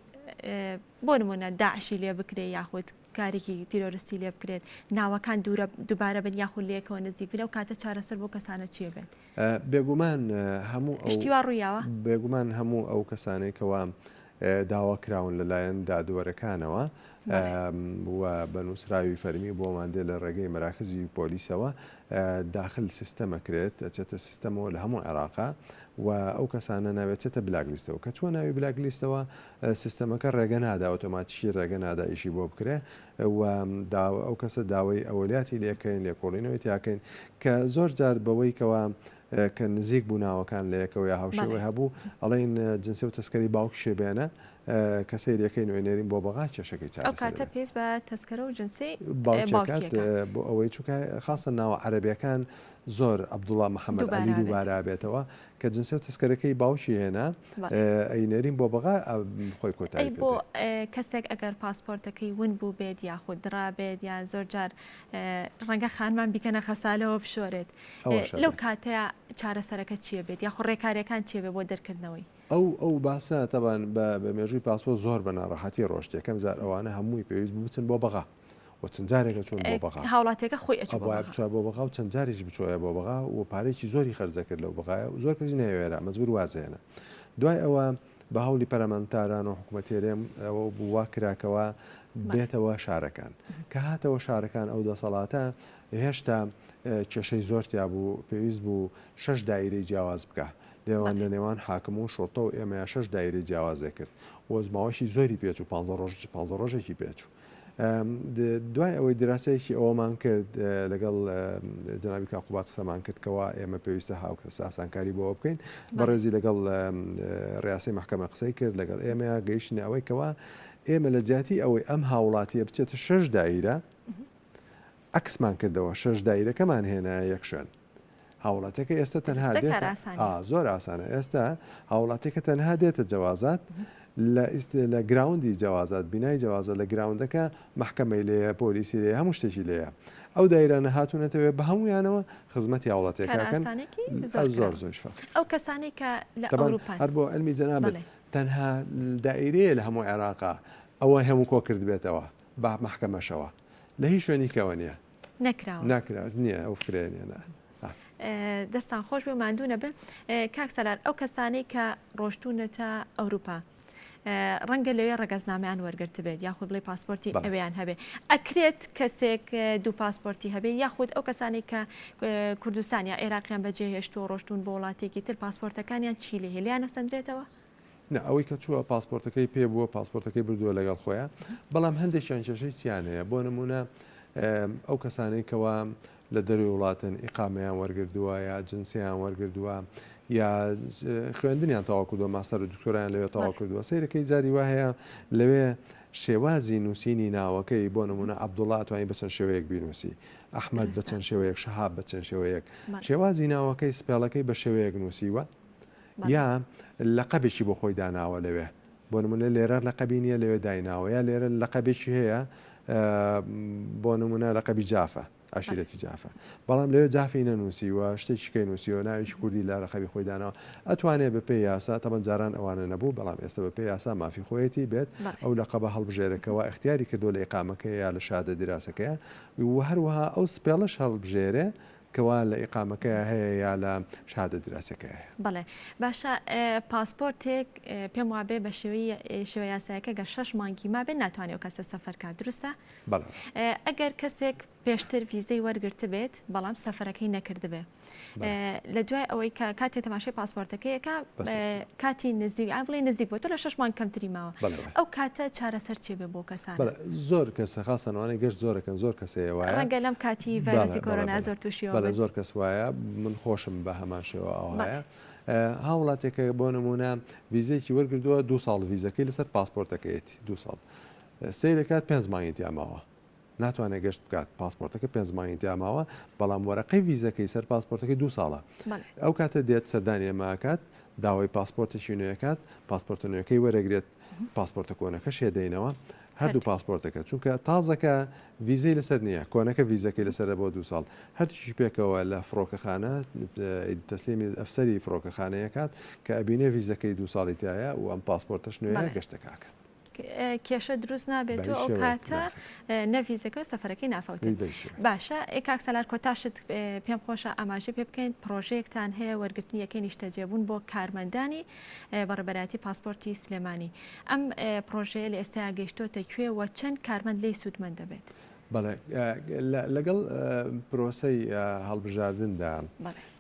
بۆ نمونە داعشی لێ بکرێ یاخود کارێکی تیرۆرستی لێ بکرێت ناوەکان دوورە دووبارە بن یاخود لەیەکەوە نزیک بن ئەو کاتە چارەسەر بۆ کەسانە چیە بێت؟ بێگومان هەموو ئەو شتی وا ڕوویاوە؟ بێگومان هەموو ئەو کەسانەی کەوا داوا کراون لەلایەن دادوەرەکانەوە و بە نووسراوی فەرمی بۆمان دێ لە ڕێگەی مەراکزی پۆلیسەوە داخل سیستەمەکرێت ئەچێتە سیستەمەوە لە هەموو عێراقا و ئەو کەسانە ناوێت چێتە black list ەوە کە چوە ناوی black list ەوە سیستەمەکە ڕێگە نادا ئۆتۆماتیکی ڕێگە نادا ئیشی بۆ بکرێ و ئەو کەسە داوای ئەوەلیاتی لێکەین لێکۆڵینەوەی تیاکەین کە زۆر جار بەوەی کەوا کە نزیک بوو ناوەکان لە یەکەوە یا هاوشێوەی هەبوو ئەڵێن جنسیە و تەسکەری باوکیشێ بێنە کە سەیرەکەین و نێرین بۆ بەغا کێشەکەی چارەسەر ئەو کاتە پێویست بە تەسکەرە و جنسیەی باوکیەکات بۆ ئەوەی چونکە خاصە ناوە عەرەبیەکان زۆر عەبدوڵا محەمەد عەلی دووبارە بێتەوە کە جنسیە و تەسکەرەکەی باوکی هێنا ئەینێرین بۆ بەغا خۆی کۆتایی ئەی بۆ کەسێک ئەگەر پاسپۆرتەکەی ون بوو بێت یاخود دڕا بێت یان زۆر جار ڕەنگە خانمان بیکەنە خەسالەوە بشۆرێت لەو کاتەیە چارەسەرەکە چییە بێت یاخود ڕێکارەکان چیە بێ بۆ دەرکردنەوەی؟ ئەو ئەو باسە تەبان بە بە مێژووی پاسپۆرت زۆر بە ناڕەحەتی ڕۆشت یەکەم جار ئەوانە هەمووی پێویست بوو بچن بۆ بەغا و چەند جارێکە چوون بۆ بەغا. هاوڵاتیەکە خۆی ئەچوو بۆ ئەبوایە بەغا. بچوایە بۆ بەغا و چەند جارێکیش بچوایە بۆ بەغا و پارەیەکی زۆری خەرج دەکرد لەو بەغایە و زۆر کەسیش نەیەوێرا مەجبور وازهێنا. دوای ئەوە بە هەوڵی پەرەمەنتاران و حکومەتی هەرێم ئەوە بوو وا کرا کەوا بێتەوە شارەکان. کە هاتەوە شارەکان ئەو دەسەڵاتە هێشتا کێشەی زۆر تیا بوو پێویست بوو شەش دایرەی جیاواز بکا. لێوان لە نێوان حاکم و شوڕتە و ئێمەیا شەش دایرەی جیاوازێ کرد و ماوەشی زۆری پێچوو پانزە ڕۆژ پانزە ڕۆژێکی پێچوو. دوای ئەوەی دراسەیەکی ئەوەمان کرد لەگەڵ جەنابی کاک قوباد قسەمان کرد کەوا ئێمە پێویستە هاوکەس ئاسانکاری بۆ بکەین بەڕێزی لەگەڵ ڕیاسەی مەحکەمە قسەی کرد لەگەڵ ئێمەیا گەیشتینە ئەوەی کەوا ئێمە لە جیاتی ئەوەی ئەم هاوڵاتیە بچێتە شەش دایرە عەکسمان کردەوە شەش دایرەکەمان هێنایە یەک شوێن هاوڵاتیەکە ئێستا تەنها دێتە زۆر ئاسانە ئێستا هاوڵاتیەکە تەنها دێتە جەوازات لە لە ground ی جەوازات بینای جەوازە لە ground ەکە مەحکەمەی لێیە پۆلیسی لێیە هەموو شتێکی لێیە ئەو دایرانە هاتوونەتەوێ بە هەموویانەوە خزمەتی هاوڵاتیەکەکەن زۆر زۆر ئەو کەسانەی کە لە ئەوروپا هەر بۆ علمی جەنابت تەنها دایرەیە لە هەموو عێراقا ئەوە هەموو کۆ کردبێتەوە بە مەحکەمەشەوە لە هیچ شوێنیکەوە نییە. نەکراوە. ناکرا نییە ئەو فکرەیە نییە نا. دەستان خۆش بێ ماندوو نەبن کاک سالار ئەو کەسانەی کە ڕۆشتونەتە ئەوروپا ڕەنگە لەوێ ڕەگەزنامەیان وەرگرتبێت یاخود بڵێ پاسپۆرتی ئەویان هەبێ ئەکرێت کەسێک دوو پاسپۆرتی هەبێ یاخود ئەو کەسانی کە کوردستان یا عێراقیان بەجێهێشتووە ڕۆشتون بۆ وڵاتێکی تر پاسپۆرتەکانیان چی لێ هەیە لێیان ئەسەندرێتەوە؟ نا ئەوەی کە چووە پاسپۆرتەکەی پێ بووە پاسپۆرتەکەی بردووە لەگەڵ خۆیان بەڵام هەندێکیان کێشەی چیان هەیە بۆ نمونە ئەو کەسانەی کەوا لە دەروی وڵاتن ئیقامەیان وەرگردووە یا جنسیان وەرگردووە یا خوێندنیان تەواو کردووە ماستەر و دکتۆرایان لەوێ تەواو کردووە سەیرەکەی جاری وا هەیە لەوێ شێوازی نووسینی ناوەکەی بۆ نمونە عەبدوڵا توانی بە چەند شێوەیەک بینوسی ئەحمەد بە چەند شێوەیەک شەهاب بە چەند شێوەیەک شێوازی ناوەکەی spell ەکەی بە شێوەیەک نووسیوە یا لەقەبێکی بۆ خۆی داناوە لەوێ بۆ نمونە لێرە لەقەبی نییە لەوێ دایناوە یا لێرە لەقەبێکی هەیە بۆ نمونە لەقەبی جافە. عەشیرەتی جافە بەڵام لەوێ جافی نەنووسیوە شتێکی کەی نووسیوە ناوێکی کوردی لە رەقەبی خۆی داناوە ئەتوانێ بە پێی یاسا تەبەن جاران ئەوانە نەبوو بەڵام ئێستا بە پێی یاسا مافی خۆیەتی بێت ئەو لەقەبە هەڵبژێرێ کەوا ئیختیاری کردووە لە ئیقامەکەی یا لە شادە دیراسەکەیا و هەروەها ئەو spell ەش هەڵبژێرێ کەوا لە ئیقامەکەیا هەیە یا لە شهادە دیراسەکەیا هەیە. بەڵێ باشە پاسپۆرتێک پێم وابێ بە شێوەی شێوە یاسایەکە گەر شەش مانگی مابێ ناتوانێ ئەو کەسە سەفەر کات دروستە؟ بەڵێ. ئەگەر کەسێک پێشتر ڤیزەی وەرگرتبێت بەڵام سەفەرەکەی نەکردبێ لە دوای ئەوەی کە کاتێ تەماشای پاسپۆرتەکەیەکە کاتی نزیک ئا بڵێ نزیک بۆ تۆ لە شەش مانگ کەمتری ماوە ئەو کاتە چارەسەر چێ بێ بۆ کەسان زۆر کەسە خاستەنوانەی گەشت زۆرەکەن زۆر کەسەیە وایە ڕەنگە لەم کاتی ڤایرۆسی کۆرۆنا زۆر تووشیەوە بەڵێ زۆر کەس وایە من خۆشم بە هەمان شێوە ئەوهایە هاوڵاتێکە بۆ نمونە ڤیزێکی وەرگردووە دو ساڵ ڤیزەکەی لەسەر پاسپۆرتەکەیەتی دو ساڵ سەیرەکات پێنج مانگی تیا ماوە ناتوانێت گەشت بکات پاسپۆرتەکە پێنج مانگی تیا ماوە بەڵام وەرەقەی ڤیزەکەی سەر پاسپۆرتەکەی دوو ساڵە ئەو کاتە دێت سەردانی ئێمە ئەکات داوای پاسپۆرتێکی نوێکات پاسپۆرتە نوێەکەی وەرەگرێت پاسپۆرتە کۆنەکەش هێدەینەوە هەردوو پاسپۆرتەکە چونکە تازەکە ڤیزەی لەسەر نییە کۆنەکە ڤیزەکەی لەسەرە بۆ دوو ساڵ هەرچی پێکەوە لە فڕۆکەخانە تەسلیمی ئەفسەری فڕۆکەخانەیەکات کە ئەبینێ ڤیزەکەی دوو ساڵی تایە و ئەم پاسپۆرتەش نوێیە گەشتەکە ئەکات. کێشە دروست نابێت و ئەو کاتە نە ڤیزەکە و سەفەرەکەی نافەوتێت باشە ئێ کاک سالار کۆتاشت پێم خۆشە ئاماژە پێ بکەین پرۆژەیەکتان هەیە وەرگرتنی یەکەی نیشتەجێبوون بۆ کارمەندانی بەڕێبەرایەتی پاسپۆرتی سلێمانی ئەم پرۆژەیە لە ئێستا گەیشتۆتە کوێ و چەند کارمەند لێی سوودمەند دەبێت؟ بەڵێ لەگەڵ پرۆسەی هەڵبژاردندا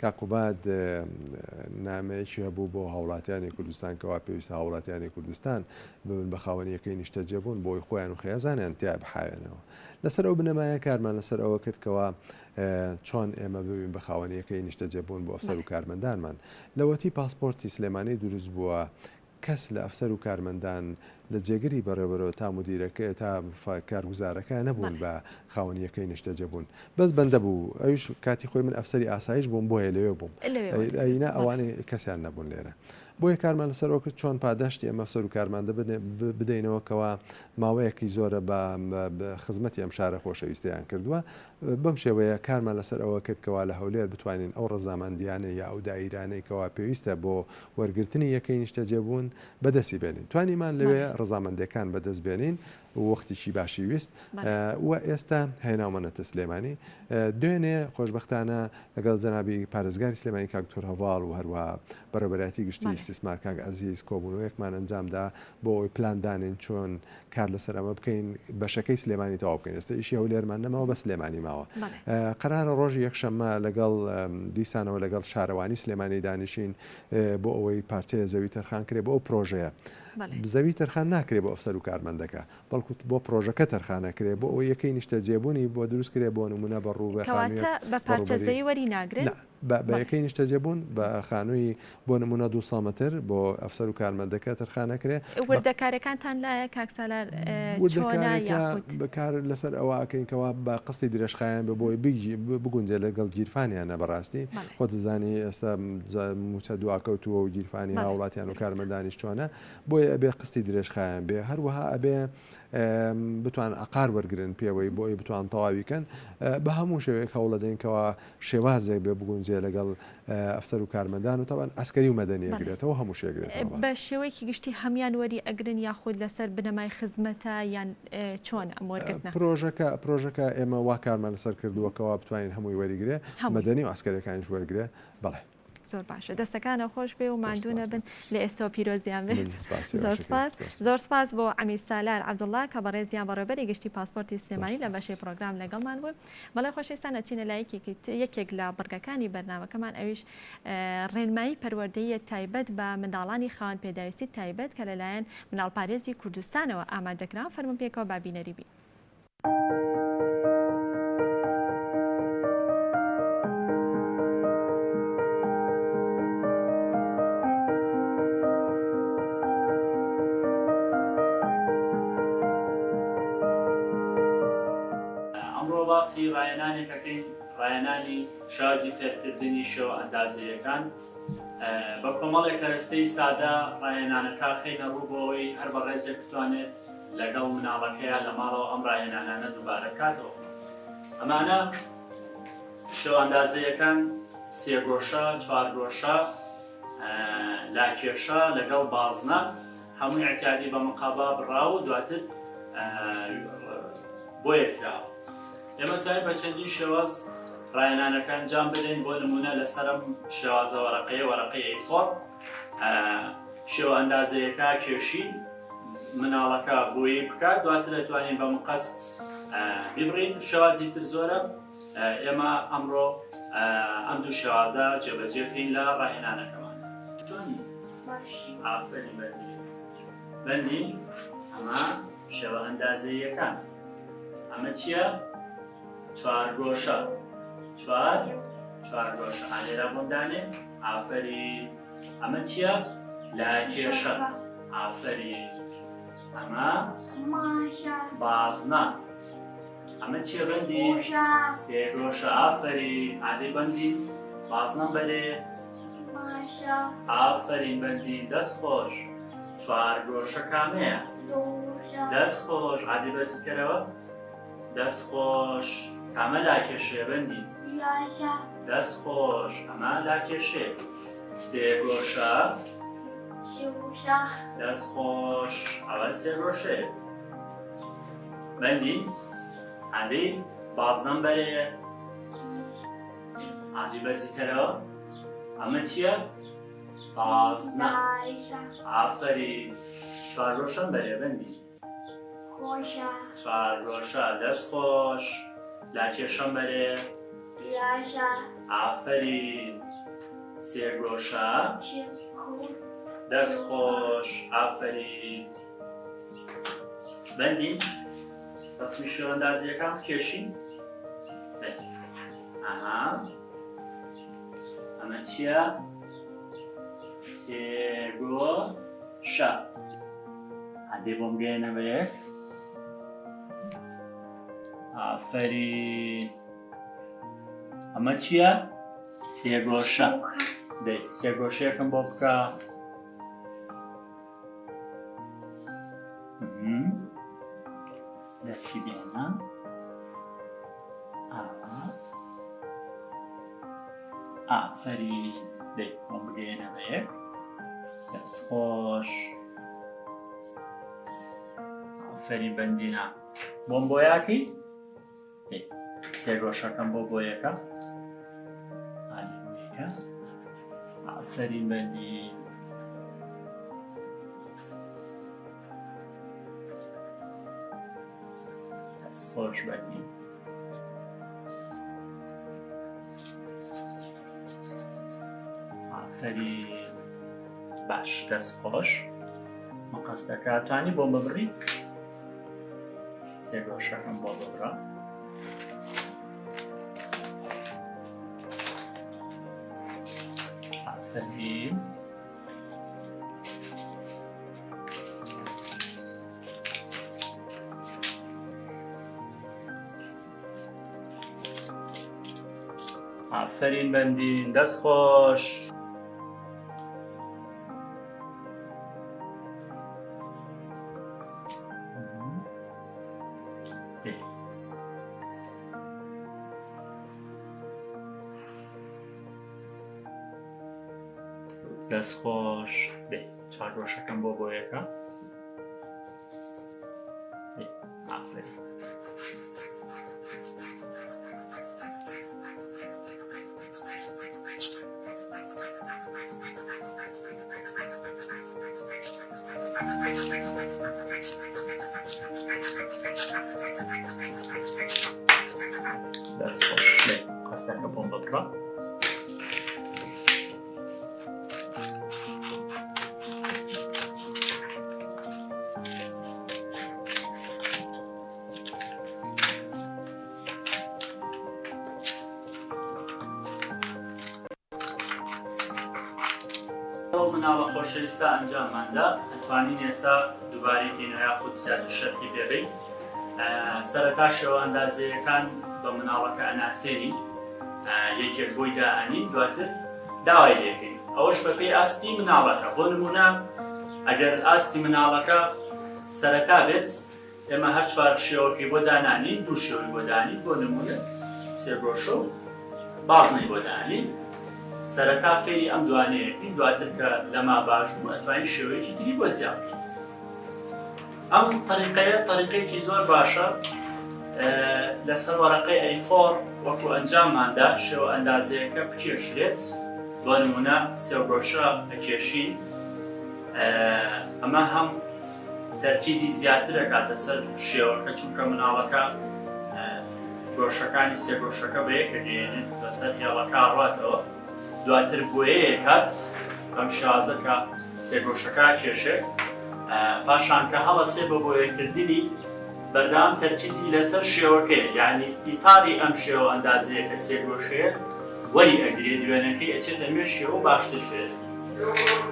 کاک قوباد نامەیەکی هەبوو بۆ هاوڵاتیانی کوردستان کەوا پێویستە هاوڵاتیانی کوردستان ببن بە خاوەنی یەکەی نیشتەجێبوون بۆی خۆیان و خێزانیان تیا بحاوێنەوە. لەسەر ئەو بنەمایە کارمان لەسەر ئەوە کرد کەوا چۆن ئێمە ببین بە خاوەنی یەکەی نیشتەجێبوون بۆ ئەفسەر و کارمەندانمان. لەوەتی پاسپۆرتی سلێمانی دروست بووە کەس لە ئەفسەر و کارمەندان لە جێگری بەڕێوبەرەوە تا مودیرەکە تا کارگوزارەکە نەبوون بە خاوەنی یەکەی نیشتەجێبوون بەس بەندە بوو ئەویش کاتی خۆی من ئەفسەری ئاسایش بووم بۆیە لەوێ بووم ئەینا ئەوانەی کەسیان نەبوون لێرە بۆیە کارمان لەسەر ئەوە کرد چۆن پاداشتی ئەم ئەفسەر و کارمەندە بدەینەوە کەوا ماوەیەکی زۆرە بە خزمەتی ئەم شارە خۆشەویستەیان کردووە بەم شێوەیە کارمان لەسەر ئەوە کرد کەوا لە هەولێر بتوانین ئەو ڕەزامەندیانەی یا ئەو دایرانەی کەوا پێویستە بۆ وەرگرتنی یەکەی نیشتەجێبوون بەدەستی بێنین. توانیمان لەوێ ڕەزامەندیەکان بەدەست بێنین و وەختیکی باشی ویست و ئێستا هێناومانەتە سلێمانی. دوێنێ خۆشبەختانە لەگەڵ جەنابی پارێزگاری سلێمانی کاک دکتۆر هەڤاڵ و هەروەها بەڕێوەبەرایەتی گشتی ئیستیسمار کاک عەزیز کۆبوونەوەیەکمان ئەنجامدا بۆ ئەوەی پلان دانێین چۆن کار لەسەر ئەمە بکەین بەشەکەی سلێمانی تەواو بکەین ئێستا ئیشی هەولێرمان نەماوە بە سلێمانی ماوە قەرارە ڕۆژی یەکشەممە لەگەڵ دیسانەوە لەگەڵ شارەوانی سلێمانی دانیشین بۆ ئەوەی پارچەیە زەوی تەرخان کرێ بۆ ئەو پرۆژەیە زەوی تەرخان ناکرێ بۆ ئەفسەر و کارمەندەکە بەڵکو بۆ پرۆژەکە تەرخانەکرێ بۆ ئەوەی یەکەی نیشتەجێبوونی بۆ دروست کرێ بۆ نمونە بە ڕوو بە پارچە زەوی وەری ناگرن بە یەکەی نیشتەجێبوون بە خانووی بۆ نموونە 200 مەتر بۆ ئەفسەر و کارمەندەکە تەرخان ئەکرێ. وردەکاریەکانتان لایە کاک سالار چۆنە یاخود؟ وردەکاریەکە کار لەسەر ئەوە ئەکەین کەوا بە قستی درێژخایەن بێ بۆی بگونجێ لەگەڵ گیرفانیانە بەڕاستی خۆت دەزانی ئێستا مووچە دواکەوتووە و گیرفانی هاوڵاتیان و کارمەندانیش چۆنە بۆیە ئەبێ قستی درێژخایەن بێ هەروەها ئەبێ بتوان عقار وەرگن پێوەی بۆ ئەوی بتوان تەواوی کەن بە هەموو شێوەیەک هەوڵەدەین کەوا شێوازێک بێ بگونجێ لەگەڵ ئەفسەر و کارمەندان و تەبعەن عەسکەری و مەدەنی ئەگرێتەوە هەموو شی ئەگرێتەوە. بە شێوەیەکی گشتی هەموان وەری ئەگرن یاخود لەسەر بنەمای خزمەتە یان چۆن ئەم وەرگرتنە؟ پرۆژەکە پرۆژەکە ئێمە وا کارمان لەسەر کردووە کەوا بتوانین هەمووی وەریگرێ مەدەنی و عەسکەریەکانیش وەرگرێ بەڵێ. زۆر باشە دەستەکانە خۆش بێ و ماندوو نەبن لە ئێستەوە پیرۆزیان بێت زۆر سپاس زۆر سپاس بۆ عەمید سالار عەبدوڵڵا کە بەڕێزیان بەڕێوەبەری گشتی پاسپۆرتی سلێمانی لە بەشی پرۆگرام لەگەڵمان بوون بەڵێ خۆشەویستان ئەچینە لای یەکێک لە بڕگەکانی بەرنامەکەمان ئەویش ڕێنمایی پەروەردەییە تایبەت بە منداڵانی خاوەن پێداویستی تایبەت کە لەلایەن منداڵپارێزی کوردستانەوە ئامادەکراوە فەرموون پێکەوە با بینەری بین. ئەمڕۆ باسی ڕاهێنانێک ئەکەین، ڕاهێنانی شازی فێرکردنی شێوە ئەندازەییەکان. بە کۆمەڵێک کەرەستەی سادە ڕاهێنانەکە خەینە ڕوو بۆ ئەوەی هەر بەڕێزێک بتوانێت لەگەڵ مناڵەکەیا لە ماڵەوە ئەم ڕاهێنانانە دووبارە بکاتەوە. ئەمانە. شێوە ئەندازەیەکان سێگۆشە، چوارگۆشە، لاکێشە لەگەڵ بازنە هەمووی ئیعتیادی بە مقابا بڕاوە و دواتر بۆیە کراوە. ئێمە توانین بە چەندین شێواز ڕاهێنانەکە ئەنجام بدەین بۆ نمونە لەسەرم شێوازە وەرەقەیە وەرەقەی A4 شێوە ئەندازەیەکە کێشی مناڵەکە بۆیەی بکات دواتر دەتوانین بە مقەست بیبڕین شێوازی تر زۆرە ئێمە ئەمڕۆ ئەم دوو شێوازە جێبەجێ بکەین لە ڕاهێنانەکەمان چۆنی ئافرین بەندی بەندی ئەمە شێوە ئەندازەیەکان ئەمە چییە؟ چوارگۆشە چوار چوارگۆشە ئالێرا بۆم دانێ ئافرین ئەمە چییە؟ لاکێشە ئافرین ئەمە بازنە ئەمە چیە بەندی؟ سێگۆشە ئافەرین ئادەی بەندین بازنەم بەرێ ئافەرین بەندین دەست خۆش چوارگۆشە کامەیە؟ دەست خۆش ئادەی بەرزی کەرەوە دەست خۆش کامە لاکێشەیە بەندین؟ دەست خۆش ئەمە لاکێشەیە سێگۆشە دەست خۆش ئەوە سێگۆشەیە بەندی ئادەی بازنەم بەرێ ئادی بەرزی کەرەوە ئەمە چییە؟ بازنە ئافەرین چوارگۆشەم بەرێ بەندی چوارگۆشە دەست خۆش لاکێشەم بەرێ ئافەرین سێگۆشە دەست خۆش ئافەرین بەندین ڕەسمی شێوەندازیەکان بکێشین ئەها ئەمە چییە؟ سێگۆ شە هەندێ بۆم گەێنە بە یەک ئافەرین ئەمە چییە؟ سێگۆشە دەی سێگۆشەیەکم بۆ بکە دەستی بێنە ئاوا ئافەرین دەی خۆم بگەیەنە بە یەک دەست خۆش ئافەرین بەندینا بۆم بۆیاکەی سێگۆشەکەم بۆ بۆیەکە بۆیەکە ئافەرین بەندی خۆش بەندی ئافەرین باش دەست خۆش مقەستەکە توانی بۆم ببڕی سێگۆشەکەم بۆ ببڕە ئافەرین ئافەرین بەندین دەست خۆش. دەست خۆش دەی چارگۆشەکەم بۆ بۆیەکە ئافرین دەست خۆش قەستەکە بۆم ببڕە ئەو مناڵە خۆشەویستە ئەنجامماندا ئەتوانین ئێستا دووبارەی کەینەوە یاخود زیاتر شەرحی پێ بەین سەرەتا شێوە ئەندازەیەکان بە مناڵەکە ئەناسێنین یەکێک بۆی دائەنین دواتر داوای لێکەین ئەوەش بەپێی ئاستی مناڵەکە بۆ نمونە ئەگەر ئاستی مناڵەکە سەرەتا بێت ئێمە هەر چوار شێوەکەی بۆ دانانی دوو شێوەی بۆ دانی بۆ نمونە سێگۆشە و. بازنەی بۆ دانین سەرەتا فێری ئەم دوانەیەکین دواتر کە لەما باش بوو ئەتوانین شێوەیەکی تری بۆ زیاد بکەین ئەم تەریقەیە تەریقەیەکی زۆر باشە لەسەر وەرەقەی A4 وەکو ئەنجامماندا شێوە ئەندازەیەکە بکێشرێت بۆ نمونە سێگۆشە ئەکێشین ئەمە هەم تەرکیزی زیاتر ئەکاتە سەر شێوەکە چونکە مناڵەکە گۆشەکانی سێگۆشەکە بە یەکە گەیەنێت بەسەر هێڵەکە ڕاتەوە دواتر بۆیەیەکات بەم شێوازە کە سێگۆشەکە کێشێت پاشان کە هەڵەسێ بە بۆیەکردنی بەردەوام تەرکیزی لەسەر شێوەکەیە یعنی ئیتاری ئەم شێوە ئەندازەیە کە سێگۆشەیە وەری ئەگرێت وێنەکەی ئەچێتە مێشکەوە باشتر فێر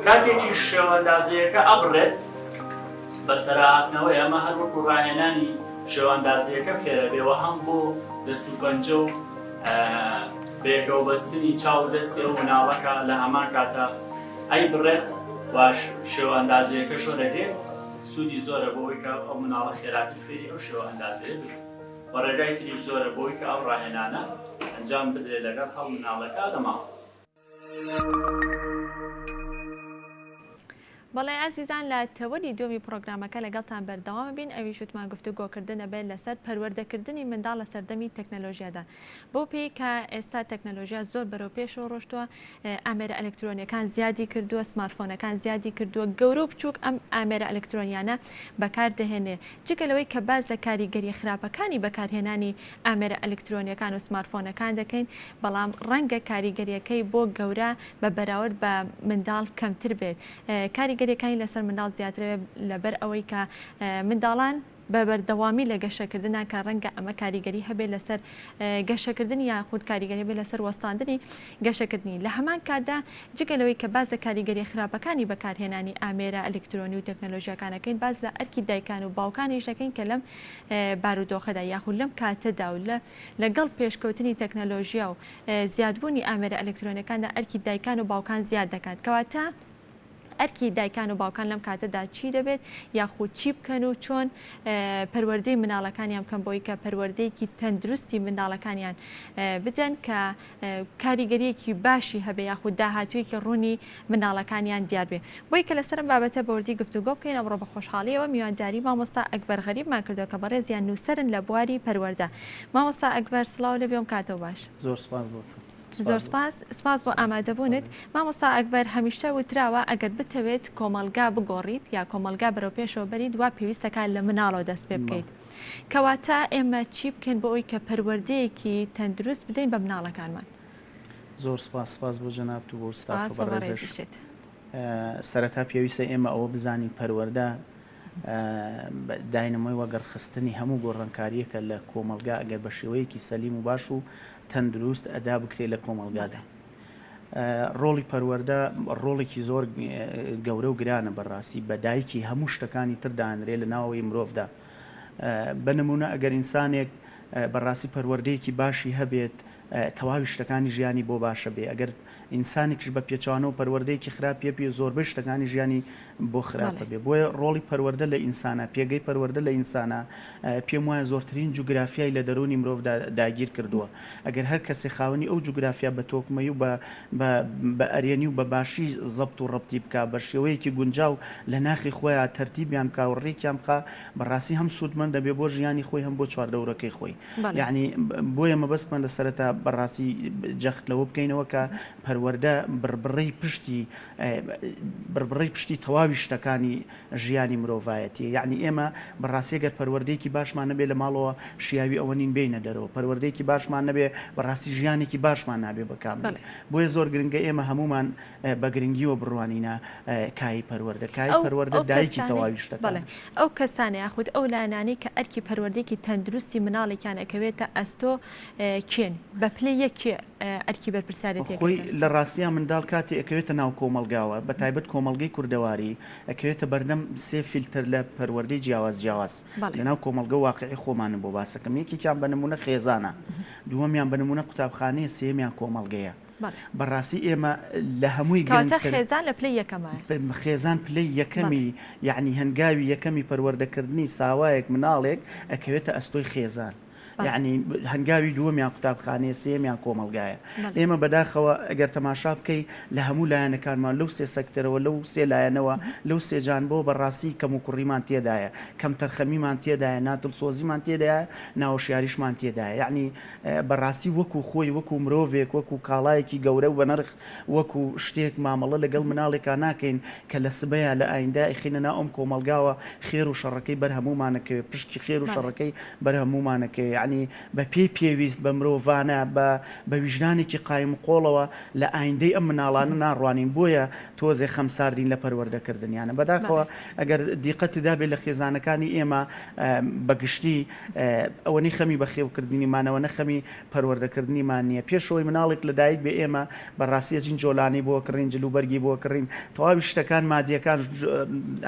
کاتێکیش شێوە ئەندازەیەکە ئەبڕێت بەسەرهاتنەوەی ئەمە هەر وەکو ڕاهێنانی شێوە ئەندازەیەکە فێرە بێ وە هەم بۆ دەست و پەنجە و بەیەکەوە بەستنی چاو و دەستی ئەو مناڵەکە لە هەمان کاتە ئەی بڕێت و شێوە ئەندازەیەکە شۆرەگرێت سوودی زۆرە بۆ ئەوەی کە ئەو مناڵە خێراتر فێری ئەو شێوە ئەندازەیە بێت و ڕێگای تریش زۆرە بۆ ئەوەی کە ئەو ڕاهێنانە ئەنجام بدرێت لەگەڵ هەڵ مناڵەکە لە ماڵ. بەڵێ ئازیزان لە تەوەری دووەمی پڕۆگرامەکە لەگەڵتان بەردەوام بین ئەویش وتمان گفتوگۆکردن ئەبێت لەسەر پەروەردەکردنی منداڵ لە سەردەمی تەکنەلۆژیادا بەو پێی کە ئێستا تەکنەلۆژیا زۆر بەرەو پێشەوە ڕۆشتووە ئامێرە ئەلکترۆنیەکان زیادی کردووە سمارتفۆنەکان زیادی کردووە گەورە و بچووک ئەم ئامێرە ئەلکترۆنیانە بەکار دەهێنێ جگە لەوەی کە باس لە کاریگەریە خراپەکانی بەکارهێنانی ئامێرە ئەلکترۆنیەکان و سمارتفۆنەکان دەکەین بەڵام ڕەنگە کاریگەریەکەی بۆ گەورە بە بەراورد بە منداڵ کەمتر بێت کاریگەریەکانی لەسەر منداڵ زیاتر لەبەر ئەوەی کە منداڵان بە بەردەوامی لە گەشەکردنا کە ڕەنگە ئەمە کاریگەری هەبێت لەسەر گەشەکردنی یاخود کاریگەری هەبێت لەسەر وەستاندنی گەشەکردنی لە هەمان کاتدا جگە لەوەی کە باس لە کاریگەریە خراپەکانی بەکارهێنانی ئامێرە ئەلکترۆنی و تەکنەلۆژیاکانەکەین باس لە ئەرکی دایکان و باوکانیش دەکەین کە لەم بارودۆخەدا یاخود لەم کاتەدا و لە لەگەڵ پێشکەوتنی تەکنەلۆژیا و زیادبوونی ئامێرە ئەلکترۆنیەکاندا ئەرکی دایکان و باوکان زیاد دەکات کەواتە ئەرکی دایکان و باوکان لەم کاتەدا چی دەبێت یاخود چی بکەن و چۆن پەروەردەی منداڵەکانیان بکەن بۆی کە پەروەردەیەکی تەندروستی منداڵەکانیان بدەن کە کاریگەریەکی باشی هەبێ یاخود داهاتوویەکی ڕوونی منداڵەکانیان دیار بێ بۆی کە لەسەر ئەم بابەتە بەوردی گفتوگۆ بکەین ئەمڕۆ بە خۆشحاڵیەوە میوانداری مامۆستا ئەکبەر غەریبمان کردووە کە بەڕێزیان نووسەرن لە بواری پەروەردە مامۆستا ئەکبەر سڵاو لێ بێ ئەم کاتەو باش. زۆر سپاس بۆ تۆ. زۆر سپاس سپاس بۆ ئامادەبوونت مامۆستا ئەکبەر هەمیشە وتراوە ئەگەر بتەوێت کۆمەڵگا بگۆڕیت یا کۆمەڵگا بەرەو پێشەوە بەریت وا پێویستەکە لە مناڵەوە دەست پێ بکەیت کەواتە ئێمە چی بکەین بۆ ئەوی کە پەروەردەیەکی تەندروست بدەین بە مناڵەکانمان؟ زۆر سپاس سپاس بۆ جەنابت و بۆ ستافە بەڕێزش. سەرەتا پێویستە ئێمە ئەوە بزانین پەروەردە داینەمۆی وەگەڕخستنی هەموو گۆڕانکارییەکە لە کۆمەڵگا ئەگەر بە شێوەیەکی سەلیم و باش و تەندروست ئەدا بکرێت لە کۆمەڵگادا. ڕۆڵی پەروەردە ڕۆڵێکی زۆر گەورە و گرانە بەڕاستی بە دایکی هەموو شتەکانی تر دانرێ لە ناوەوەی مرۆڤدا. بە نمونە ئەگەر ئینسانێک بەڕاستی پەروەردەیەکی باشی هەبێت تەواوی شتەکانی ژیانی بۆ باشە بێ ئەگەر ئینسانێکیش بە پێچەوانەوە پەروەردەیەکی خراپ پێ پێ زۆربەی شتەکانی ژیانی بۆ خراپە بێ بۆیە ڕۆڵی پەروەردە لە ئینسانە پێگەی پەروەردە لە ئینسانە پێم وایە زۆرترین جوگرافیای لە دەروونی مرۆڤدا داگیر کردووە ئەگەر هەر کەسێ خاوەنی ئەو جوگرافیا بە تۆکمەی و بە بە ئەرێنی و بە باشی زەبت و ڕەبتی بکا بە شێوەیەکی گونجاو لە ناخی خۆیا تەرتیبیان بکا و ڕێکیان بخا بەڕاستی هەم سوودمەند دەبێ بۆ ژیانی خۆی هەم بۆ چواردەورەکەی خۆی. یەعنی بۆیە مەبەستمان لە سەرەتا بەڕاستی جەخت لەوە بکەینەوە کە پەروەردە بڕبڕەی پشتی بڕبڕەی پشتی تەواوی شتەکانی ژیانی مرۆڤایەتیە یەعنی ئێمە بەڕاستی گەر پەروەردەیەکی باشمان نەبێ لە ماڵەوە شیاوی ئەوە نین بێینە دەرەوە پەروەردەیەکی باشمان نەبێ بەڕاستی ژیانێکی باشمان نابێ بەکاملی بۆیە زۆر گرنگە ئێمە هەموومان بە گرنگیوە بڕوانینە کایەی پەروەردە، کایەی پەروەردە دایکی تەواوی شتەکانە. ئەو کەسانە یاخود ئەو لایەنانەی کە ئەرکی پەروەردەیەکی تەندروستی مناڵێکیان ئەکەوێتە ئەستۆ کێن؟ بە پلەی یەک کێ ئەرکی بەرپرسیارێتیەکەی خۆی لە ڕاستیا منداڵ کاتێ ئەکەوێتە ناو کۆمەڵگاوە بە تایبەت کۆمەڵگەی کوردەواری ئەکەوێتە بەردەم سێ فیلتەر لە پەروەردەی جیاواز جیاواز لە ناو کۆمەڵگە واقعی خۆمانم بۆ باسەکەم یەکێکیان بە نمونە خێزانە دووەمیان بە نمونە قوتابخانەیە سێیەمیان کۆمەڵگەیە. بەڕاستی ئێمە لە هەمووی گرنگتر. کەواتە خێزان لە پلەی یەکەمایە. خێزان پلەی یەکەمی یەعنی هەنگاوی یەکەمی پەروەردەکردنی ساوایەک مناڵێک ئەکەوێتە ئەستۆی خێزان. یەعنی هەنگاوی دووەمیان قوتابخانەیە، سێیەمیان کۆمەڵگایە. ئێمە بەداخەوە ئەگەر تەماشا بکەی لە هەموو لایەنەکانمان لەو سێ سەکتەرەوە، لەو سێ لایەنەوە، لەو سێ جانبەوە بە ڕاستی کەموکوڕیمان تێدایە، کەمتەرخەمیمان تێدایە، نادڵسۆزیمان تێدایە، ناهۆشیاریشمان تێدایە. یەعنی بە ڕاستی وەکوو خۆی، وەکوو مرۆڤێک، وەکوو کاڵایەکی گەورە و بەنرخ، وەکوو شتێک مامەڵە لەگەڵ مناڵێکا ناکەین کە لە سبەیا، لە ئایندە ئەیخەینە ناو ئەم کۆمەڵگاوە، خێر و شەڕەکەی بەر هەموومان ئەکەوێ، پشکی خێر و شەڕەکەی بەر هەموومان ئەکەوێ. یەعنی بە پێی پێویست، بە مرۆڤانە، بە بە ویژدانێکی قایم و قۆڵەوە لە ئایندەی ئەم مناڵانە ناڕوانین، بۆیە تۆزێ خەمساردین لە پەروەردە کردنیانە. بەداخەوە ئەگەر دیقەتت دابێ لە خێزانەکانی ئێمە بە گشتی ئەوەنەی خەمی بەخێوکردنیمان ئەوەنە خەمی پەروەردەکردنیمان نییە. پێش ئەوەی مناڵێک لە دایک بێ ئێمە بە ڕاستی ئەچین جۆلانەی بۆ کڕین، جل و بەرگی بۆ کڕین، تەواوی شتەکان مادیەکان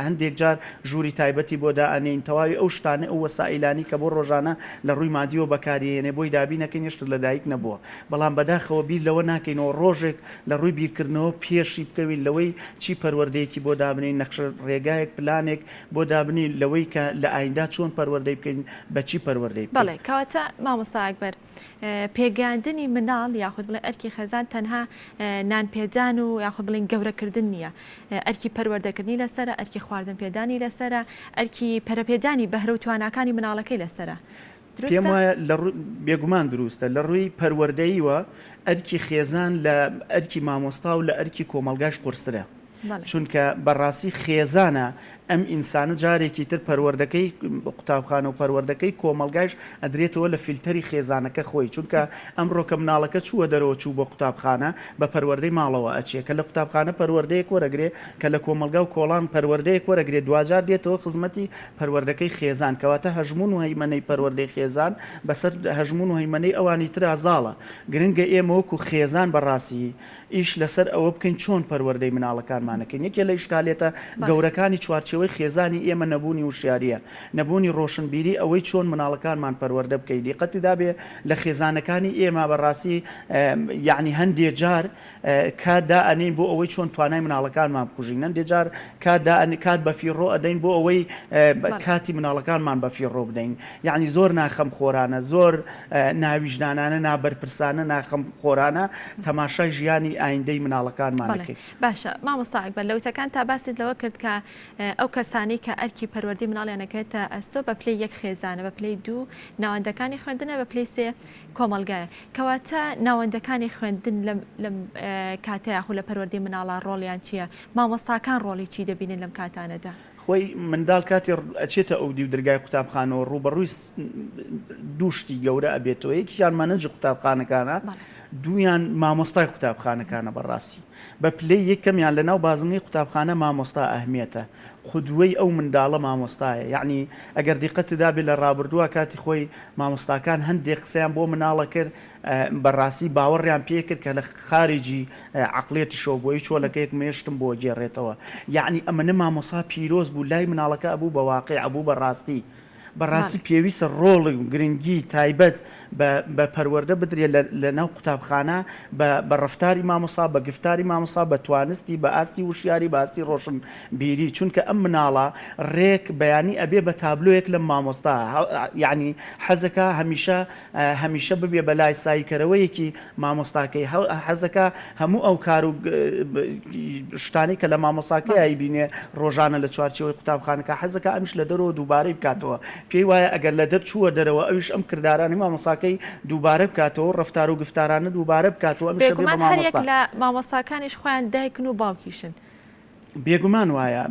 هەندێک جار ژووری تایبەتی بۆ دائەنێین، تەواوی ئەو شتانەی ئەو وەسائیلانەی کە بۆ ڕۆژانە لە ڕووی مادیەوە بەکاری ئەهێنێ بۆی دابین ئەکەین هێشتر لە دایک نەبووە. بەڵام بەداخەوە بیر لەوە ناکەینەوە ڕۆژێک لە ڕووی بیرکردنەوە پێشی بکەوین لەوەی چی پەروەردەیەکی بۆ دابنێین، نەخشە ڕێگایەک، پلانێک بۆ دابنێین لەوەی کە لە ئایندا چۆن پەروەردەی بکەین، بە چی پەروەردەی بکەین. بەڵێ کەواتە مامۆستا ئەکبەر پێگەیاندنی مناڵ یاخود بڵێن ئەرکی خێزان تەنها نان پێدان و یاخود بڵێن گەورەکردن نییە ئەرکی پەروەردەکردنی لەسەرە ئەرکی خواردن پێدانی لەسەرە ئەرکی پەرەپێدانی بەهرە و تواناکانی مناڵەکەی لەسەرە پێم وایە لە بێگومان دروستە لە ڕووی پەروەردەییوە ئەرکی خێزان لە ئەرکی مامۆستا و لە ئەرکی کۆمەڵگاش قورسترە چونکە بەڕاستی خێزانە ئەم ئینسانە جارێکی تر پەروەردەکەی قوتابخانە و پەروەردەکەی کۆمەڵگایش ئەدرێتەوە لە فیلتەری خێزانەکە خۆی چونکە ئەمڕۆ کە مناڵەکە چووە دەرەوە چوو بۆ قوتابخانە بە پەروەردەی ماڵەوە ئەچێ کە لە قوتابخانە پەروەردەیەک وەرەگرێ کە لە کۆمەڵگا و کۆڵان پەروەردەیەک وەرەگرێ دواجار دێتەوە خزمەتی پەروەردەکەی خێزان کەواتە هەژموون و هەیمەنەی پەروەردەی خێزان بەسەر هەژموون و هەیمەنەی ئەوانی ترا زاڵە گرنگە ئێمە وەکو خێزان بەڕاستی ئیش لەسەر ئەوە بکەین چۆن پەروەردەی مناڵەکانمان ئەکەین، یەکێ لە ئیشکالیەتە گەورەکانی چوارچێوەی خێزانی ئێمە نەبوونی وشیاریە، نەبوونی ڕۆشنبیری ئەوەی چۆن مناڵەکانمان پەروەردە بکەین، دیقەتی دابێ لە خێزانەکانی ئێمە بەڕاستی یەعنی هەندێ جار کات دائەنێین بۆ ئەوەی چۆن توانای مناڵەکانمان بکوژین، هەندێ جار کات دائەنێ کات بەفیڕۆ ئەدەین بۆ ئەوەی کاتی مناڵەکانمان بەفیڕۆ بدەین، یەعنی زۆر ناخەمخۆرانە زۆر ناویژدانانە، نابەرپرسانە، ناخەمخۆرانە تەماشای ژیانی ئایندەی مناڵەکانمان بەڵێ دەکەین. باشە مامۆستا ئەکبەر لە وتەکانتا باست لەوە کرد کە ئەو کەسانەی کە ئەرکی پەروەردەی مناڵیان ئەکەوێتە ئەستۆ بە پلەی یەک خێزانە بە پلەی دوو ناوەندەکانی خوێندنە بە پلەی سێ کۆمەڵگایە کەواتە ناوەندەکانی خوێندن لەم لەم کاتە یاخود لە پەروەردەی مناڵا ڕۆڵیان چییە مامۆستاکان ڕۆڵی چی دەبینن لەم کاتانەدا؟ خۆی منداڵ کاتێ ئەچێتە ئەودیو درگای قوتابخانەوە ڕووبەڕووی دوو شتی گەورە ئەبێتەوە یەکیان مەنەجی قوتابخانەکانە دوویان مامۆستای قوتابخانەکانە بەڕاستی بە پلەی یەکەمیان لە ناو بازنەی قوتابخانە مامۆستا ئەهمیەتە قودوەی ئەو منداڵە مامۆستایە یعنی ئەگەر دیقەت دابێ لە ڕابردووە کاتی خۆی مامۆستاکان هەندێک قسەیان بۆ مناڵە کرد بەڕاستی باوەڕیان پێ کرد کە لە خاریجی عەقڵیەتیشەوە بووە هیچ چۆلەکەیەک مێشکم بۆ گێڕێتەوە یەعنی ئەمەنە مامۆسا پیرۆز بوو لای مناڵەکە ئەبوو بە واقیع ئەبوو بە ڕاستی بەڕاستی پێویستە ڕۆڵ و گرنگی تایبەت بە پەروەردە بدرێت لە ناو قوتابخانە بە ڕەفتاری مامۆسا بە گفتاری مامۆسا بە توانستی بە ئاستی وشیاری بە ئاستی ڕۆشنبیری چونکە ئەم مناڵە ڕێک بەیانی ئەبێ بە تابلۆیەک لەم مامۆستا یەعنی حەزەکا هەمیشە هەمیشە ببێ بە لایساییکەرەوەیەکی مامۆستاکەی، حەزەکا هەموو ئەو کار و شتانەی کە لە مامۆستاکەیا ئەیبینێ ڕۆژانە لە چوارچێوەی قوتابخانەکە، حەزەکا ئەمیش لە دەرەوە دووبارەی بکاتەوە. پێی وایە ئەگەر لە دەر چووە دەرەوە ئەویش ئەم کردارانەی مامۆستاکەی دووبارە بکاتەوە و ڕەفتار و گفتارانە دووبارە بکاتەوە ئەمیش ئەبێ بە بێگومان هەریەک مامۆستا. لە مامۆستاکانیش خۆیان دایکن و باوکیشن. بێگومان وایە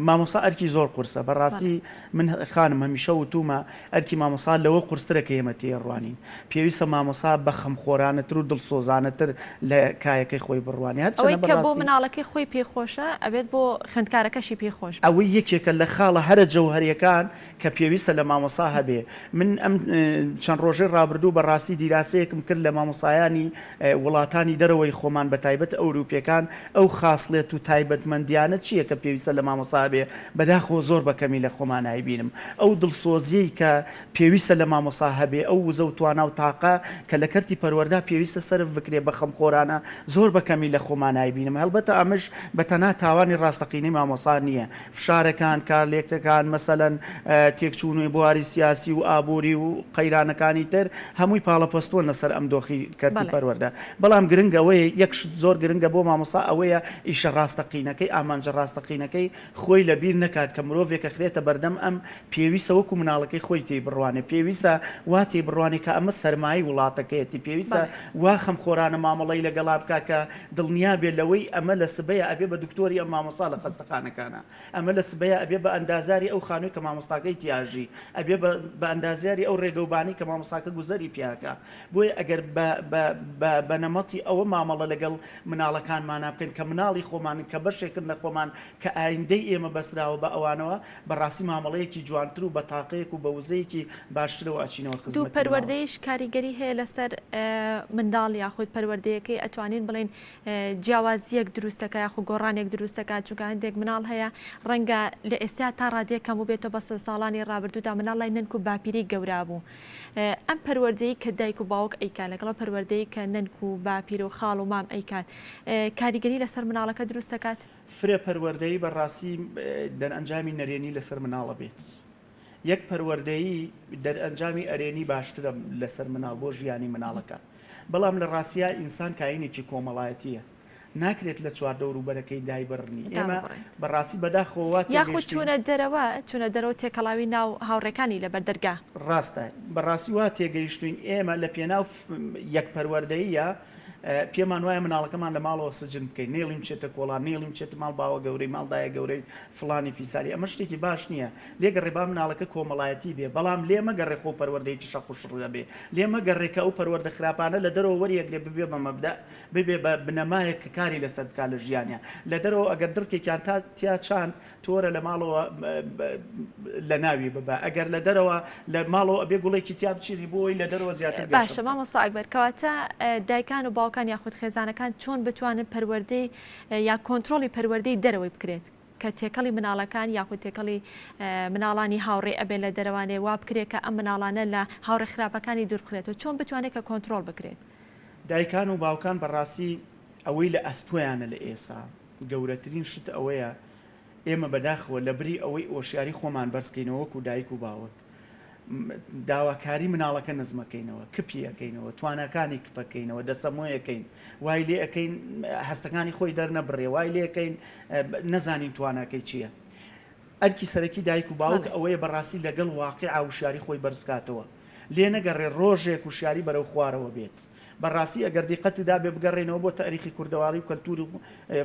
مامۆستا ئەرکی زۆر قورسە بەڕاستی من خانم هەمیشە وتومە ئەرکی مامۆستا لەوە قورسترە کە ئێمە تێیڕوانین پێویستە مامۆستا بە خەمخۆرانەتر و دڵسۆزانەتر لە کایەکەی خۆی بڕوانێ هەرچەنە ئەوەی کە بۆ بەڕاستی مناڵەکەی خۆی پێی خۆشە ئەبێت بۆ خوێندکارەکەشی پێی خۆش بێت. ئەوەی یەکێکە لە خاڵە هەرە جەوهەریەکان کە پێویستە لە مامۆستا هەبێ. من ئەم چەند ڕۆژەی ڕابردوو بە ڕاستی دیراسەیەکم کرد لە مامۆستایانی وڵاتانی دەرەوەی خۆمان بە تایبەت ئەوروپیەکان ئەو خاسڵێت و تایبەتمەندی. تایبەتمەندیانە چییە کە پێویستە لە مامۆستا هەبێ، بەداخەوە زۆر بە کەمی لە خۆمان ئەیبینم. ئەو دڵسۆزیەی کە پێویستە لە مامۆستا هەبێ، ئەو وزە و توانا و تاقە کە لە کەرتی پەروەردە پێویستە سەرف بکرێ بە خەمخۆرانە زۆر بە کەمی لە خۆمان ئەیبینم. هەڵبەتە ئەمەش بە تەنها تاوانی ڕاستەقینەی مامۆستا نییە. فشارەکان، کارلێکەکان، مەسەلەن تێکچوونی بواری سیاسی و ئابووری و قەیرانەکانی تر هەمووی پاڵەپەستۆن لەسەر ئەم دۆخی کەرتی پەروەردە. بەڵام گرنگ ئەوەیە یەک شت زۆر گرنگە بۆ مامۆستا ئەوەیە ئیشە ڕاستەقینەکەی، ئامانجە ڕاستەقینەکەی خۆی لە بیر نەکات کە مرۆڤێک ئەخرێتە بەردەم ئەم پێویستە وەکو مناڵەکەی خۆی تێی بڕوانێ، پێویستە وا تێی بڕوانێ کە ئەمە سەرمایەی وڵاتەکەیەتی، پێویستە وا خەمخۆرانە مامەڵەی لەگەڵا بکا کە دڵنیا بێ لەوەی ئەمە لە سبەیا ئەبێ بە دکتۆری ئەم مامۆستا لە خەستەخانەکانا، ئەمە لە سبەیا ئەبێ بە ئەندازیاری ئەو خانووی کە مامۆستاکەی تیا ئەژی، ئەبێ بە بە ئەندازیاری ئەو ڕێگەوبانەی کە مامۆستاکە گوزەری پیا ئەکا. بۆیە ئەگەر بە بە بە بە نەمەتی ئەوە مامەڵە لەگەڵ مناڵەکانمانا بکەین کە مناڵی خۆمانن، کە بەشێکن لە خۆمان، کە ئایندەی ئێمە بەستراوە بە ئەوانەوە، بەڕاستی مامەڵەیەکی جوانتر و بە تاقەیەک و بە وزەیەکی باشترەوە ئەچینەوە دوو خزمەتی مناڵ. پەروەردەیش کاریگەری هەیە لەسەر منداڵ یاخود پەروەردەیەکەی ئەتوانین بڵێین جیاوازیەک دروست دەکات یاخود گۆڕانێک دروست دەکات چونکە هەندێک مناڵ هەیە ڕەنگە لە ئێستا تا ڕادەیەک کەم بووبێتەوە بەس لە ساڵانی ڕابردوودا مناڵ لای نەنک و باپیرەی گەورە بوو ئەم پەروەردەی کە دایک و باوک ئەیکات لەگەڵ پەروەردەی کە نەنک و باپیرە و خاڵ و مام ئەیکات کاریگەری لەسەر مناڵەکە دروست دەکات؟ فرە پەروەردەیی بە ڕاستی دەرئەنجامی نەرێنی لەسەر مناڵ ئەبێت. یەک پەروەردەیی دەرئەنجامی ئەرێنی باشترە لەسەر مناڵ بۆ ژیانی مناڵەکە. بەڵام لە ڕاستیا ئینسان کائینێکی کۆمەڵایەتییە. ناکرێت لە چواردەوروبەرەکەی دایبڕنی. ئێمە بە ڕاستی بەداخەوە وا یاخود تێگەیشتووین. چوونە دەرەوە، چوونە دەرەوە تێکەڵاوی ناو هاوڕێکانی لەبەر دەرگا. ڕاستە. بە ڕاستی وا تێگەیشتووین ئێمە لە پێناو یەک پەروەردەییە پێمان وایە مناڵەکەمان لە ماڵەوە سجن بکەین، نەیڵین بچێتە کۆڵان، نەیڵین بچێتە ماڵ باوە گەورەی، ماڵ دایە گەورەی، فڵانی فیساری، ئەمە شتێکی باش نییە. لێگەڕێ با مناڵەکە کۆمەڵایەتی بێ، بەڵام لێ مەگەڕێ خۆ پەروەردەیەکی شەق و شڕ هەبێ. لێ مەگەڕێ کە ئەو پەروەردە خراپانە لە دەرەوە وەریەگرێ ببێ بە مەبدەء، ببێ بە بنەمایەک کە کاری لەسەر بکا لە ژیانیا. لە دەرەوە ئەگەر دڕکێکیان تا تیا چاند، تۆرە لە ماڵەوە لە ناوی ببە ئەگەر لە دەرەوە لە ماڵەوە ئەبێ گوڵێکی تیا بچینی بۆ ئەوەی لە دەرەوە زیاتر گەشە باشە بکات. مامۆستا ئەکبەر کەواتە دایکان و باوکان یاخود خێزانەکان چۆن بتوانن پەروەردەی یا کۆنترۆڵی پەروەردەی دەرەوەی بکرێت کە تێکەڵی مناڵەکان یاخود تێکەڵی مناڵانی هاوڕێ ئەبێ لە دەرەوانێ وا بکرێت کە ئەم مناڵانە لە هاوڕێ خراپەکانی دوور بخرێتەوە چۆن بتوانێت کە کۆنترۆڵ بکرێت؟ دایکان و باوکان بەڕاستی ئەوەی لە ئەستۆیانە لە ئێسا گەورەترین شت ئەوەیە ئێمە بەداخەوە لەبری ئەوەی ئۆشیاری خۆمان بەرزکەینەوە وەکو دایک و باوک داواکاری مناڵەکە نزمەکەینەوە کپی ئەکەینەوە تواناکانی کپەکەینەوە دەسەمۆیەکەین وای لێ ئەەکەین هەستەکانی خۆی دەرنەبڕێ وای لێەکەین نەزانین تواناکەی چییە ئەرکی سەرەکی دایک و باوک ئەوەیە بەڕاستی لەگەڵ واقیع وشیاری خۆی بەرز بکاتەوە لێ نەگەڕێ ڕۆژێک وشیاری بەرەو خوارەوە بێت بەڕاستی ئەگەر دیقەتت دابێ بگەڕێینەوە بۆ تاریخی کوردەواری و کەلتور و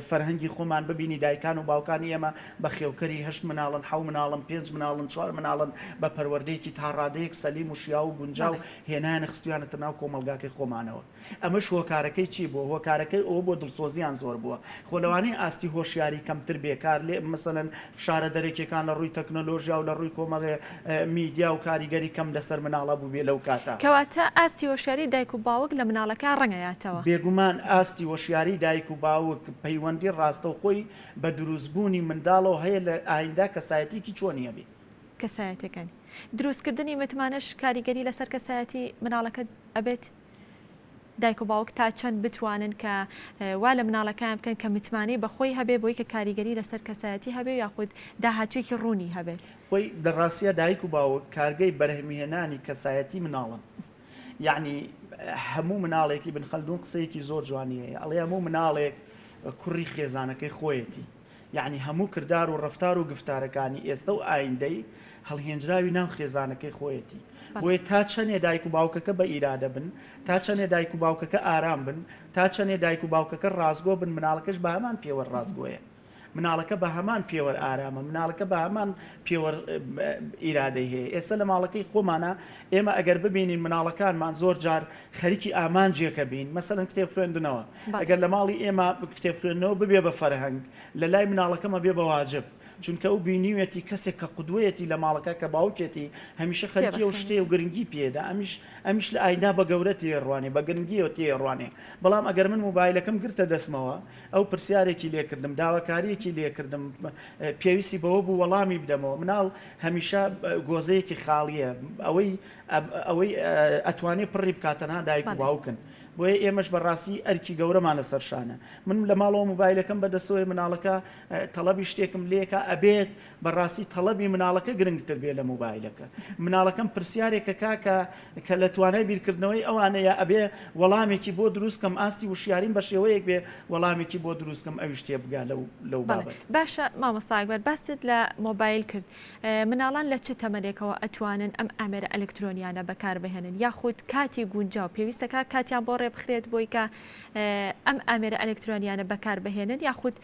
فەرهەنگی خۆمان ببینی دایکان و باوکانی ئێمە بەخێوکەری هەشت مناڵن حەو مناڵن پێنج مناڵن چوار مناڵن بە پەروەردەیەکی تا ڕادەیەک سەلیم و شیاو و گونجاو هێنایانە خستویانەتە ناو کۆمەڵگاکەی خۆمانەوە. ئەمەش هۆکارەکەی چی بووە؟ هۆکارەکەی ئەوە بووە دڵسۆزیان زۆر بووە. خۆ لەوانەیە ئاستی هۆشیاری کەمتر بێ، کارلێ مەسەلەن فشارە دەرەکیەکان لە ڕووی تەکنۆلۆژیا و لە ڕووی کۆمەڵێ میدیا و کاریگەری کەم لەسەر مناڵ هەبووبێ لەو کاتە. کەواتە ئاستی هۆشیاری دایک و باوک لە مناڵەکە ڕەنگ ئەیاتەوە. بێگومان ئاستی هۆشیاری دایک و باوک پەیوەندی ڕاستەوخۆی بە دروستبوونی منداڵەوە هەیە لە ئایندە کەسایەتیەکی چۆنی هەبێ. کەسایەتیەکانی. دروستکردنی متمانەش کاریگەری لەسەر کەسایەتی مناڵەکە ئەبێت؟ دایک و باوک تا چەند بتوانن کە وا لە مناڵەکەیان بکەن کە متمانەی بە خۆی هەبێ بۆی کە کاریگەری لەسەر کەسایەتی هەبێ یاخود داهاتوویەکی ڕوونی هەبێت؟ خۆی لە ڕاستیا دایک و باوک کارگەی بەرهەمهێنانی کەسایەتی مناڵن یەعنی هەموو مناڵێک ئیبن خەلدون قسەیەکی زۆر جوانی هەیە ئەڵێ هەموو مناڵێک کوڕی خێزانەکەی خۆیەتی یەعنی هەموو کردار و ڕەفتار و گفتارەکانی ئێستە و ئایندەی هەڵهێنجراوی ناو خێزانەکەی خۆیەتی. بۆیە تا چەنێ دایک و باوکەکە بە ئیرادە بن، تا چەنێ دایک و باوکەکە ئارام بن، تا چەنێ دایک و باوکەکە ڕاستگۆ بن، مناڵەکەش بە هەمان پێوەر ڕاستگۆیە. مناڵەکە بە هەمان پێوەر ئارامە، مناڵەکە بە هەمان پێوەر ئیرادەی هەیە. ئێستا لە ماڵەکەی خۆمانا ئێمە ئەگەر ببینین مناڵەکانمان زۆر جار خەریکی ئامانجێکە بین، مەسەلەن کتێب خوێندنەوە. ئەگەر لە ماڵی ئێمە کتێب خوێندنەوە ببێ بە فەرهەنگ، لە لای مناڵەکەمە بێ بە واجب. چونکە ئەو بینیویەتی کەسێک کە قودوەیەتی لە ماڵەکە کە باوکێتی هەمیشە خەریکی ئەو شتەیە و گرنگی پێدا ئەمیش ئەمیش لە ئایندا بە گەورە تێڕوانێ بە گرنگیەوە تێڕوانێ بەڵام ئەگەر من موبایلەکەم گرتە دەستمەوە ئەو پرسیارێکی لێکردم داواکاریەکی لێکردم پێویستی بەوە بوو وەڵامی بدەمەوە مناڵ هەمیشە گۆزەیەکی خاڵیە ئەوەی ئەوەی ئەتوانێ پڕی بکات تەنها دایک و باوکن بۆیە ئێمەش بەڕاستی ئەرکی گەورەمان لەسەر شانە من لە ماڵەوە موبایلەکەم بەدەستەوەی مناڵەکە تەڵەبی شتێکم لێکا ئەبێت بەڕاستی تەڵەبی مناڵەکە گرنگتر بێ لە مۆبایلەکە مناڵەکەم پرسیارێکە کاکە کە لە توانای بیرکردنەوەی ئەوانەیە ئەبێ وەڵامێکی بۆ دروست کەم ئاستی وشیاریم بە شێوەیەک بێ وەڵامێکی بۆ دروست کەم ئەویش تێبگا لەو لەو بابەت. باشە مامۆستا ئەکبەر باست لە مۆبایل کرد مناڵان لە چ تەمەنێکەوە ئەتوانن ئەم ئامێرە ئەلکترۆنیانە بەکاربهێنن یاخود کاتی گونجاو پێویستەکە کاتیان بۆ ڕێبخرێت بۆی کە ئەم ئامێرە ئەلکترۆنیانە بەکاربهێنن یاخود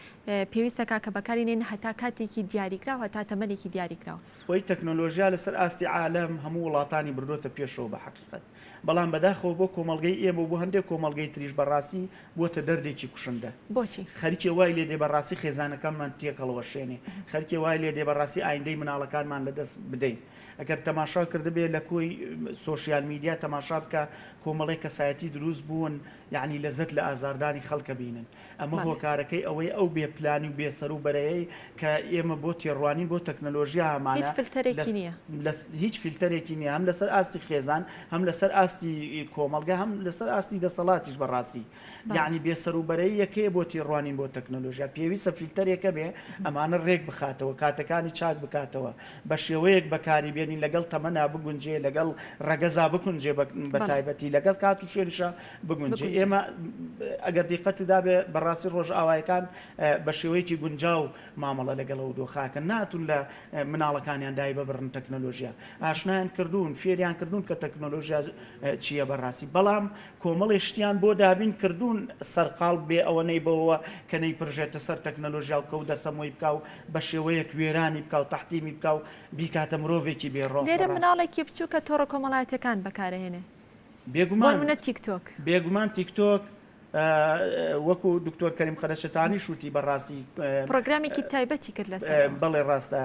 پێویستەکا کە بەکاری نێنن هەتا کاتێکی دیاریکراو هەتا تەمەنێکی دیاریکراو. خۆی تەکنۆلۆژیا لەسەر ئاستی عالەم هەموو وڵاتانی بردۆتە پێشەوە بە حەقیقەت بەڵام بەداخەوە بۆ کۆمەڵگەی ئێمە و بۆ هەندێک کۆمەڵگەی تریش بەڕاستی بووەتە دەردێکی کوشندە. بۆچی؟ خەریکێ وای لێ دێ بەڕاستی خێزانەکانمان تێکەڵوەشێنێ خەریکێ وای لێ دێ بەڕاستی ئایندەی مناڵەکانمان لەدەست بدەین ئەگەر تەماشا کردبێ لە کۆی سۆشیال میدیا تەماشا بکە کۆمەڵێک کەسایەتی دروست بوون یەعنی لەزەت لە ئازاردانی خەڵکە بینن ئەمە هۆکارەکەی ئەوەی ئەو بێ پلانی و بێ سەر و بەرەیەی کە ئێمە بۆ تێڕوانین بۆ تەکنەلۆژیا هەمانە هیچ فلتەرێکی نییە. هیچ فلتەرێکی نییە هەم لەسەر ئاستی خێزان هەم لەسەر ئاستی کۆمەڵگە هەم لەسەر ئاستی دەسەڵاتیش بەڕاستی یعنی بێ سەر و بەرەیەکەیە بۆ تێڕوانین بۆ تەکنەلۆژیا پێویستە فلتەرێکە بێ ئەمانە ڕێک بخاتەوە کاتەکانی چاک بکاتەوە بە شێوەیەک بەکاری بێنین لەگەڵ تەمەنا بگونجێ لەگەڵ ڕەگەزا بگونجێ بە تایبەتی لەگەڵ کات و شوێنیشا بگونجێ ئێمە ئەگەر دیقەت دابێ بەڕاستی ڕۆژئاوایەکان بە شێوەیەکی گونجاو مامەڵە لەگەڵ ئەو دۆخاکە ناتون لە مناڵەکانیان دای ببڕن تەکنەلۆژیا ئاشنایان کردوون فێریان کردوون کە تەکنەلۆژیا چییە بەڕاستی بەڵام کۆمەڵی شتیان بۆ دابین کردوون سەرقاڵ بێ ئەوە نەی بەوە کە نەی پرژێتە سەر تەکنەلۆژیا و کەو دەسەمۆی بکا و بە شێوەیەک وێرانی بکا و تەحتیمی بکا و بیکاتە مرۆڤێکی بێ ڕۆح. لێرە مناڵێکی بچووکە تۆڕە کۆمەڵایەتیەکان بەکارەهێنێ. بێگومان بۆنمونە تیک تۆک. بێگومان تیک تۆک وەکو دکتۆر کەریم قەرەچەتانیش وتی بەڕاستی پرۆگرامێکی تایبەتی کرد لەسەر ئەوە. بەڵێ ڕاستە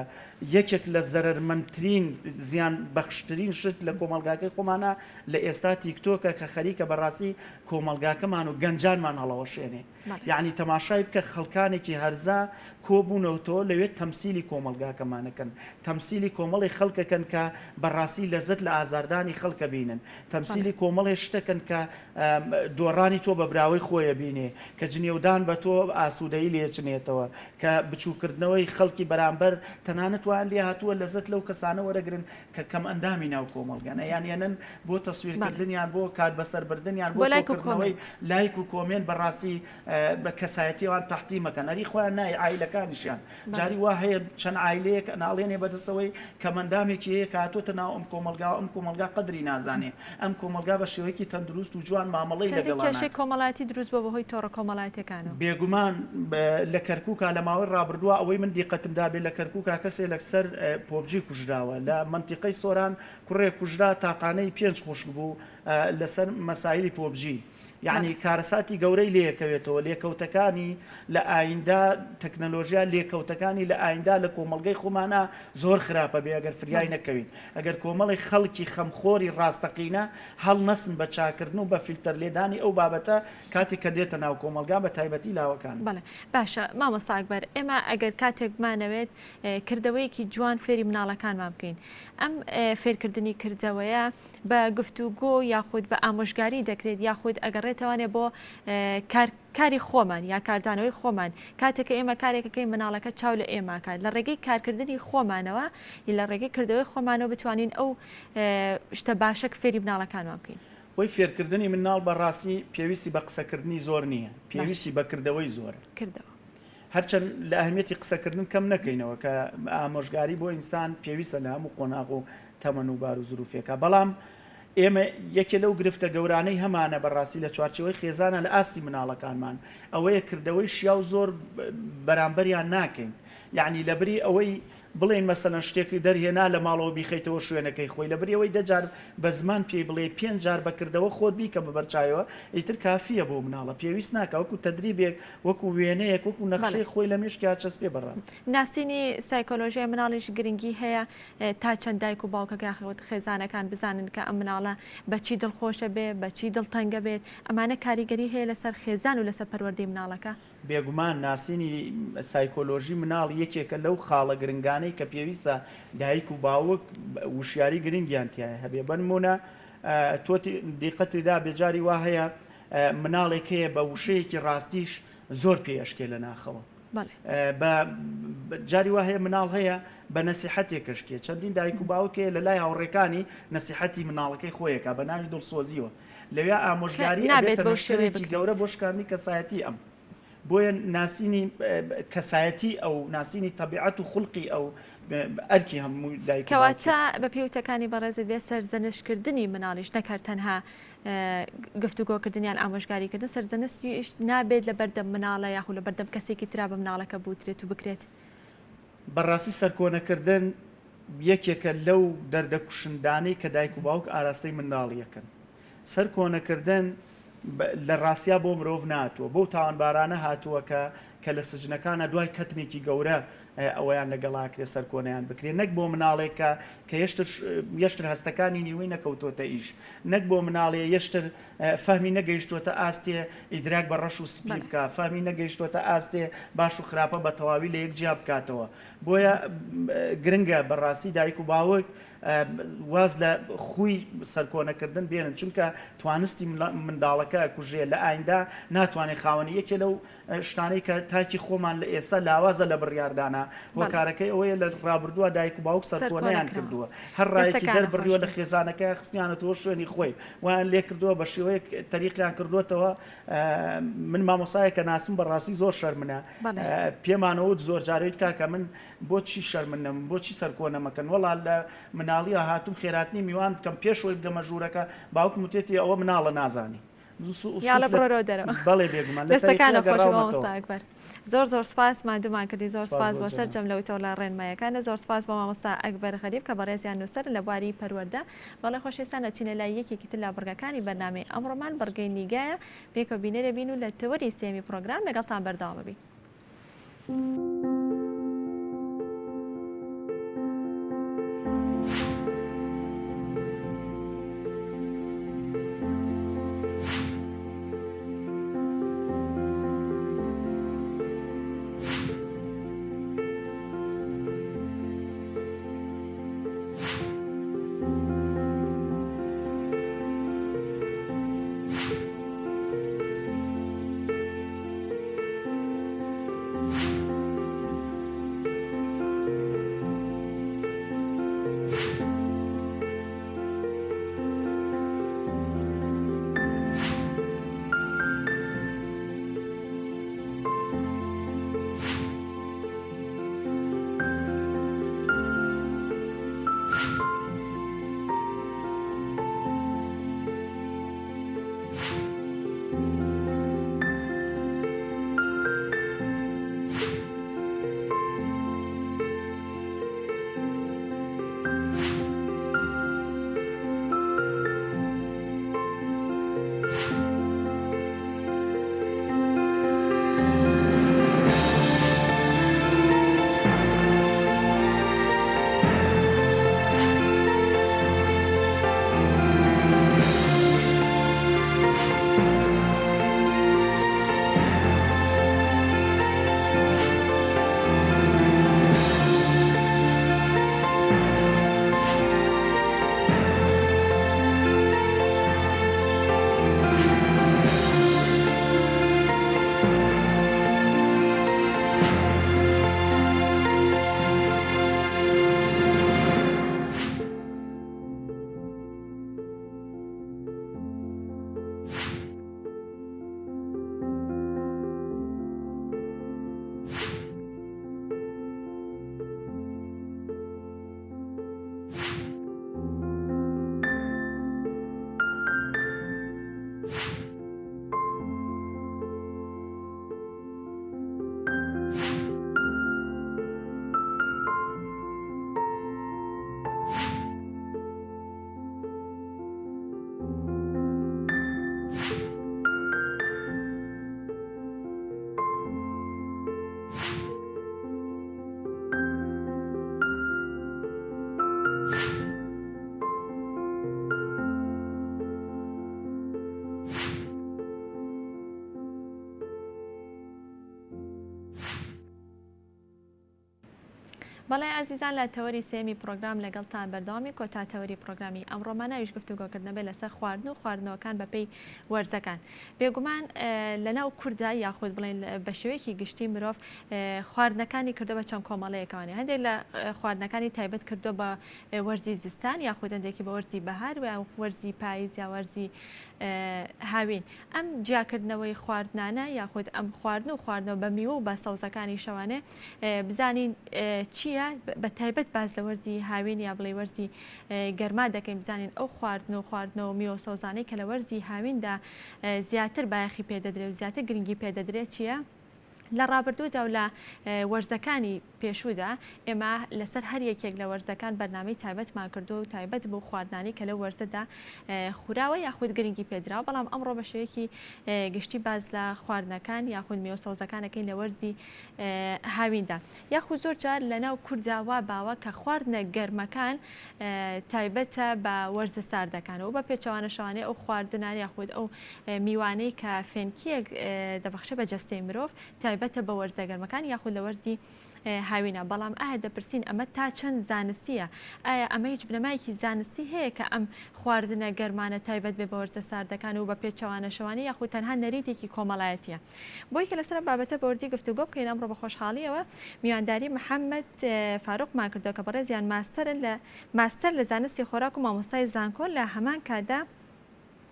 یەکێک لە زەرەرمەندترین زیان بەخشترین شت لە کۆمەڵگاکەی خۆمانە لە ئێستا تیک تۆکە کە خەریکە بەڕاستی کۆمەڵگاکەمان و گەنجانمان هەڵەوەشێنێ. یەعنی تەماشای بکە خەڵکانێکی هەرزە کۆبوونەوتەوە لەوێ تەمسیلی کۆمەڵگاکەمانەکەن تەمسیلی کۆمەڵی خەڵکەکەن کە بەڕاستی لەزەت لە ئازاردانی خەڵکە بینن تەمسیلی کۆمەڵێ شتەکەن کە دۆڕانی تۆ بە براوەی خۆیە بینێ کە جنێودان بە تۆ ئاسوودەیی لێچنێتەوە کە بچووکردنەوەی خەڵکی بەرامبەر تەنانەت وایان لێ هاتووە لەزەت لەو کەسانە وەرەگرن کە کەمئەندامی ناو کۆمەڵگەن یان یەنن بۆ تەسویرکردنیان بۆ کات بەسەربردنیان بۆ کۆکردنەوەی لایک و comment بەڕاستی بە کەسایەتیوان تەحتیمەکەن ئەری خۆیان نای عایلەکانیشیان جاری وا هەیە چەند عایلەیەک ئەناڵێنێ بەدەستەوەی کەمەندامێکی هەیە کە هاتۆتە ناو ئەم کۆمەڵگا و ئەم کۆمەڵگا قەدری نازانێ ئەم کۆمەڵگا بە شێوەیەکی تەندروست و جوان مامەڵەی چەندین لەگەڵا کێشەی ناکات. کۆمەڵایەتی دروست بووە بەهۆی تۆڕە کۆمەڵایەتیەکانەوە. بێگومان لە کەرکوکا لە ماوەی ڕابردووە ئەوەی من دیقەتم دابێ لە کەرکوکا کەسێ لەسەر پۆبجی کوژراوە لە مەنتیقەی سۆران کوڕێک کوژرا تاقانەی پێنج خوشک بوو لەسەر مەسایلی پۆبجی یەعنی کارەساتی گەورەی لێکەوێتەوە لێکەوتەکانی لە ئایندە تەکنەلۆژیا لێکەوتەکانی لە ئایندە لە کۆمەڵگەی خۆمانە زۆر خراپە بێ ئەگەر فریای نەکەوین ئەگەر کۆمەڵی خەڵکی خەمخۆری ڕاستەقینە هەڵنەسن بە چاکردن و بە فیلتەر لێدانی ئەو بابەتە کاتێک کە دێتە ناو کۆمەڵگا بە تایبەتی لاوەکان. بەڵێ باشە مامۆستا ئەکبەر ئێمە ئەگەر کاتێک بمانەوێت کردەوەیەکی جوان فێری مناڵەکانمان بکەین ئەم فێرکردنی کردەوەیە بە گفتوگۆ یاخود بە ئامۆژگاری دەکرێت یاخود ئەگەڕێتەوانێ بۆ کار کاری خۆمان یا کاردانەوەی خۆمان کاتێک کە ئێمە کارێکەکەی مناڵەکە چاو لە ئێمە کات لە ڕێگەی کارکردنی خۆمانەوە لە ڕێگەی کردەوەی خۆمانەوە بتوانین ئەو شتە باشە فێری مناڵەکانمان بکەین. خۆی فێرکردنی مناڵ بە ڕاستی پێویستی بە قسەکردنی زۆر نییە پێویستی بە کردەوەی زۆرە. کردەوە. هەرچەند لە ئەهمیەتی قسەکردن کەم نەکەینەوە کە ئامۆژگاری بۆ ئینسان پێویستە لە هەموو قۆناغ و تەمەن و بار و زروفێکا بەڵام ئێمە یەکێ لەو گرفتە گەورانەی هەمانە بەڕاستی لە چوارچێوەی خێزانە لە ئاستی مناڵەکانمان ئەوەیە کردەوەی شیاو زۆر بەرامبەریان ناکەین یعنی لەبری ئەوەی بڵێین مەسەلەن شتێکی دەرهێنا لە ماڵەوە بیخەیتەوە شوێنەکەی خۆی لەبری ئەوەی دە جار بە زمان پێی بڵێی پێنج جار بە کردەوە خۆت بیکە بە بەرچاویەوە ئیتر کافیە بۆ مناڵە پێویست ناکا وەکو تەدریبێک وەکو وێنەیەک وەکو نەخشەیەک خۆی لە مێشکیا چەسپێ بەڕاست. ناسینی سایکۆلۆژیای مناڵیش گرنگی هەیە تا چەند دایک و باوکەکە یاخود خێزانەکان بزانن کە ئەم مناڵە بە چی دڵخۆشە بێ بە چی دڵتەنگە بێت ئەمانە کاریگەری هەیە لەسەر خێزان و لەسەر پەروەردەی مناڵەکە؟ بێگومان ناسینی سایکۆلۆژی مناڵ یەکێکە لەو خاڵە گرنگانەی کە پێویستە دایک و باوک وشیاری گرنگیان تیایا هەبێ بەنمونە تۆ دیقەتی دابێ جاری وا هەیە مناڵێک هەیە بە وشەیەکی ڕاستیش زۆر پێ ئەشکێ لە ناخەوە بە جاری وا هەیە مناڵ هەیە بە نەسیحەتێک کەشکێ چەندین دایک و باوک هەیە لە لای هاوڕێکانی نەسیحەتی مناڵەکەی خۆیەکە بە ناوی دڵسۆزیەوە لەویا ئامۆژگاری نابێت ئەبێتە بەو شێوەیە نەشتەرێکی بکرێت. گەورە بۆ شکاندنی کەسایەتی ئەم. بۆیە ناسینی کەسایەتی ئەو، ناسینی تەبیعەت و خولقی ئەو ئەرکی هەموو دایک و باوکێکە. کەواتە بە پێی وتەکانی بەڕێزت بێ سەرزەنشتکردنی مناڵیش نەک هەر تەنها گفتوگۆکردن یان ئامۆژگاریکردن، سەرزەنشتیش نابێت لە بەردەم مناڵە یاخود لە بەردەم کەسێکی ترا بە مناڵەکە بوترێت و بکرێت. بەڕاستی سەرکۆنەکردن یەکێکە لەو دەردە کوشندانەی کە دایک و باوک ئاراستەی منداڵی ئەکەن. سەرکۆنەکردن لە ڕاستیا بۆ مرۆڤ نەهاتووە، بەو تاوانبارانە هاتووە کە کە لە سجنەکانا دوای کەتنێکی گەورە ئەوەیان لەگەڵا ئەکرێ سەرکۆنەیان بکرێ، نەک بۆ مناڵێک کە کە یەشتر یەشتر هەستەکانی نیوەی نەکەوتۆتە ئیش، نەک بۆ مناڵێ یەشتر فەهمی نەگەیشتۆتە ئاستێ ئیدراک بە ڕەش و سپی بکا، فەهمی نەگەیشتۆتە ئاستێ باش و خراپە بە تەواوی لە یەک جیا بکاتەوە. بۆیە گرنگە بەڕاستی دایک و باوک واز لە خووی سەرکۆنەکردن بێنن، چونکە توانستی منداڵەکە ئەکوژێ، لە ئایندا ناتوانێت خاوەنی یەکێ لەو شتانەی کە تاکی خۆمان لە ئێستا لاوازە لە بڕیاردانا، هۆکارەکەی ئەوەیە لە ڕابردووە دایک و باوک سەرکۆنەیان کردووە، هەر ڕایەکی دەربڕیوە لە خێزانەکەیان خستویانەتەوە شوێنی خۆی، وایان لێکردووە بە شێوەیەک تەریقیان کردووەتەوە. من مامۆسایەکە ناسم بەڕاستی زۆر شەرمنە پێمانەوت زۆر جارێت کاکە من بۆچی شەرمن نەم بۆچی سەرکۆنە مەکەن وەڵا لە مناڵیە هاتوم خێراتنی میوان بکەم پێش ئەوەی بگەمە ژوورەکە باوکم وتێتی ئەوە مناڵە نازانی یاڵە بڕۆرەوە دەرەوە بەڵێ بێگومان لە دەستەکانە تەریقیە خۆش گەڕاومەتەوە. مامۆستا ئەکبەر زۆر زۆر سپاس ماندوومان کردی زۆر سپاس سپاس بۆ بۆ جەنابت. سەرجەم لە وتەو لە ڕێنمایەکانت زۆر سپاس بۆ مامۆستا ئەکبەر غەریب کە بەڕێزیان نووسەرن لە بواری پەروەردە بەڵێ خۆشەویستان ئەچینە لای یەکێکی تر لە بڕگەکانی بەرنامەی ئەمڕۆمان بڕگەی نیگایە پێکەوە بینەرە بین و لە تەوەری سێیەمی پڕۆگرام لەگەڵتان بەردەوام ئەبین. بەڵێ ئازیزان لە تەوەری سێیەمی پڕۆگرام لەگەڵتان بەردەوامی کۆتا تەوەری پڕۆگرامی ئەمڕۆمان ئەویش گفتوگۆکردنە بێت لەسەر خواردن و خواردنەوەکان بەپێی وەرزەکان. بێگومان لەناو کوردا یاخود بڵێن بە شێوەیەکی گشتی مرۆڤ خواردنەکانی کردو بە چەند کۆمەڵەیەکەوانێ هەندێک لە خواردنەکانی تایبەت کردو بە وەرزی زستان یاخود هەندێکی بە وەرزی بەهار و وەرزی پاییز یا وەرزی هاوین ئەم جیاکردنەوەی خواردنانە یاخود ئەم خواردن و خواردنەوە بە میوە و بە سەوزەکانی شەوانێ بزانین چییە بە تایبەت باس لە وەرزی هاوین یا بڵێ وەرزی گەرما دەکەین بزانین ئەو خواردن و خواردنەوە میوە سەوزانەی کە لە وەرزی هاویندا زیاتر بایەخی پێدەدرێت و زیاتر گرنگی پێدەدرێت چییە؟ لە ڕابردوودا و لە وەرزەکانی پێشوودا ئێمە لەسەر هەر یەکێک لە وەرزەکان بەرنامەی تایبەتمان کردووە و تایبەت بەو خواردنانەی کە لەو وەرزەدا خوراوە یاخود گرنگی پێدراوە، بەڵام ئەمڕۆ بە شێوەیەکی گشتی باس لە خواردنەکان یاخود میوە سەوزەکان ئەکەین لە وەرزی هاویندا. یاخود زۆر جار لەناو کورددا وا باوە کە خواردنە گەرمەکان تایبەتە بە وەرزە ساردەکان و بە پێچەوانەشەوانەی ئەو خواردنان یاخود ئەو میوانەی کە فێنکییەک دەبەخشێ بە جەستەی مرۆڤ تایبەتە بە وەرزە گەرمەکان یاخود لە وەرزی هاوینە، بەڵام ئایا دەپرسین ئەمە تا چەند زانستییە؟ ئایا ئەمە هیچ بنەمایەکی زانستی هەیە کە ئەم خواردنە گەرمانە تایبەت بێ بە وەرزە ساردەکان و بە پێچەوانەشەوانە یاخود تەنها نەریتێکی کۆمەڵایەتییە؟ بۆی کە لەسەر ئەم بابەتە بە وردی گفتوگۆ بکەین ئەمڕۆ بە خۆشحاڵییەوە میوانداری محەممەد فاروقمان کردووە کە بەڕێزیان ماستەرن لە ماستەر لە زانستی خۆراک و مامۆستای زانکۆن لە هەمان کاتدا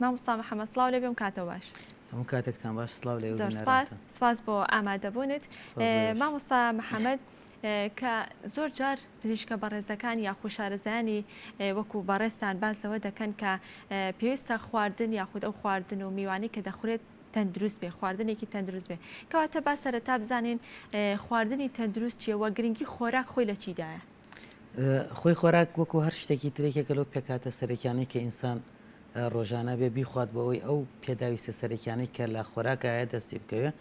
مامۆستا محەممەد سڵاو لێ بێ ئەم کاتەو باش. هەموو کاتێکتان باش سڵاو لە ئێوە زۆر سپاس بینەرانتان. سپاس بۆ ئامادەبوونت. سپاس بۆ ئێوەش. مامۆستا محەممەد کە زۆر جار پزیشکە بەڕێزەکان یاخود شارەزایانی وەکو بەڕێزتان باس لەوە دەکەن کە پێویستە خواردن یاخود ئەو خواردن و میوانەی کە دەخورێت تەندروست بێ خواردنێکی تەندروست بێ کەواتە با سەرەتا بزانین خواردنی تەندروست چییە و گرنگی خۆراک خۆی لە چیدایە؟ خۆی خۆراک وەکو هەر شتێکی تر یەکێکە لەو پێکهاتە سەرەکیانەی کە ئینسان ڕۆژانە بێ بیخوات بۆ ئەوەی ئەو پێداویستە سەرەکیانەی کە لە خۆراکایە دەستی بکەوێت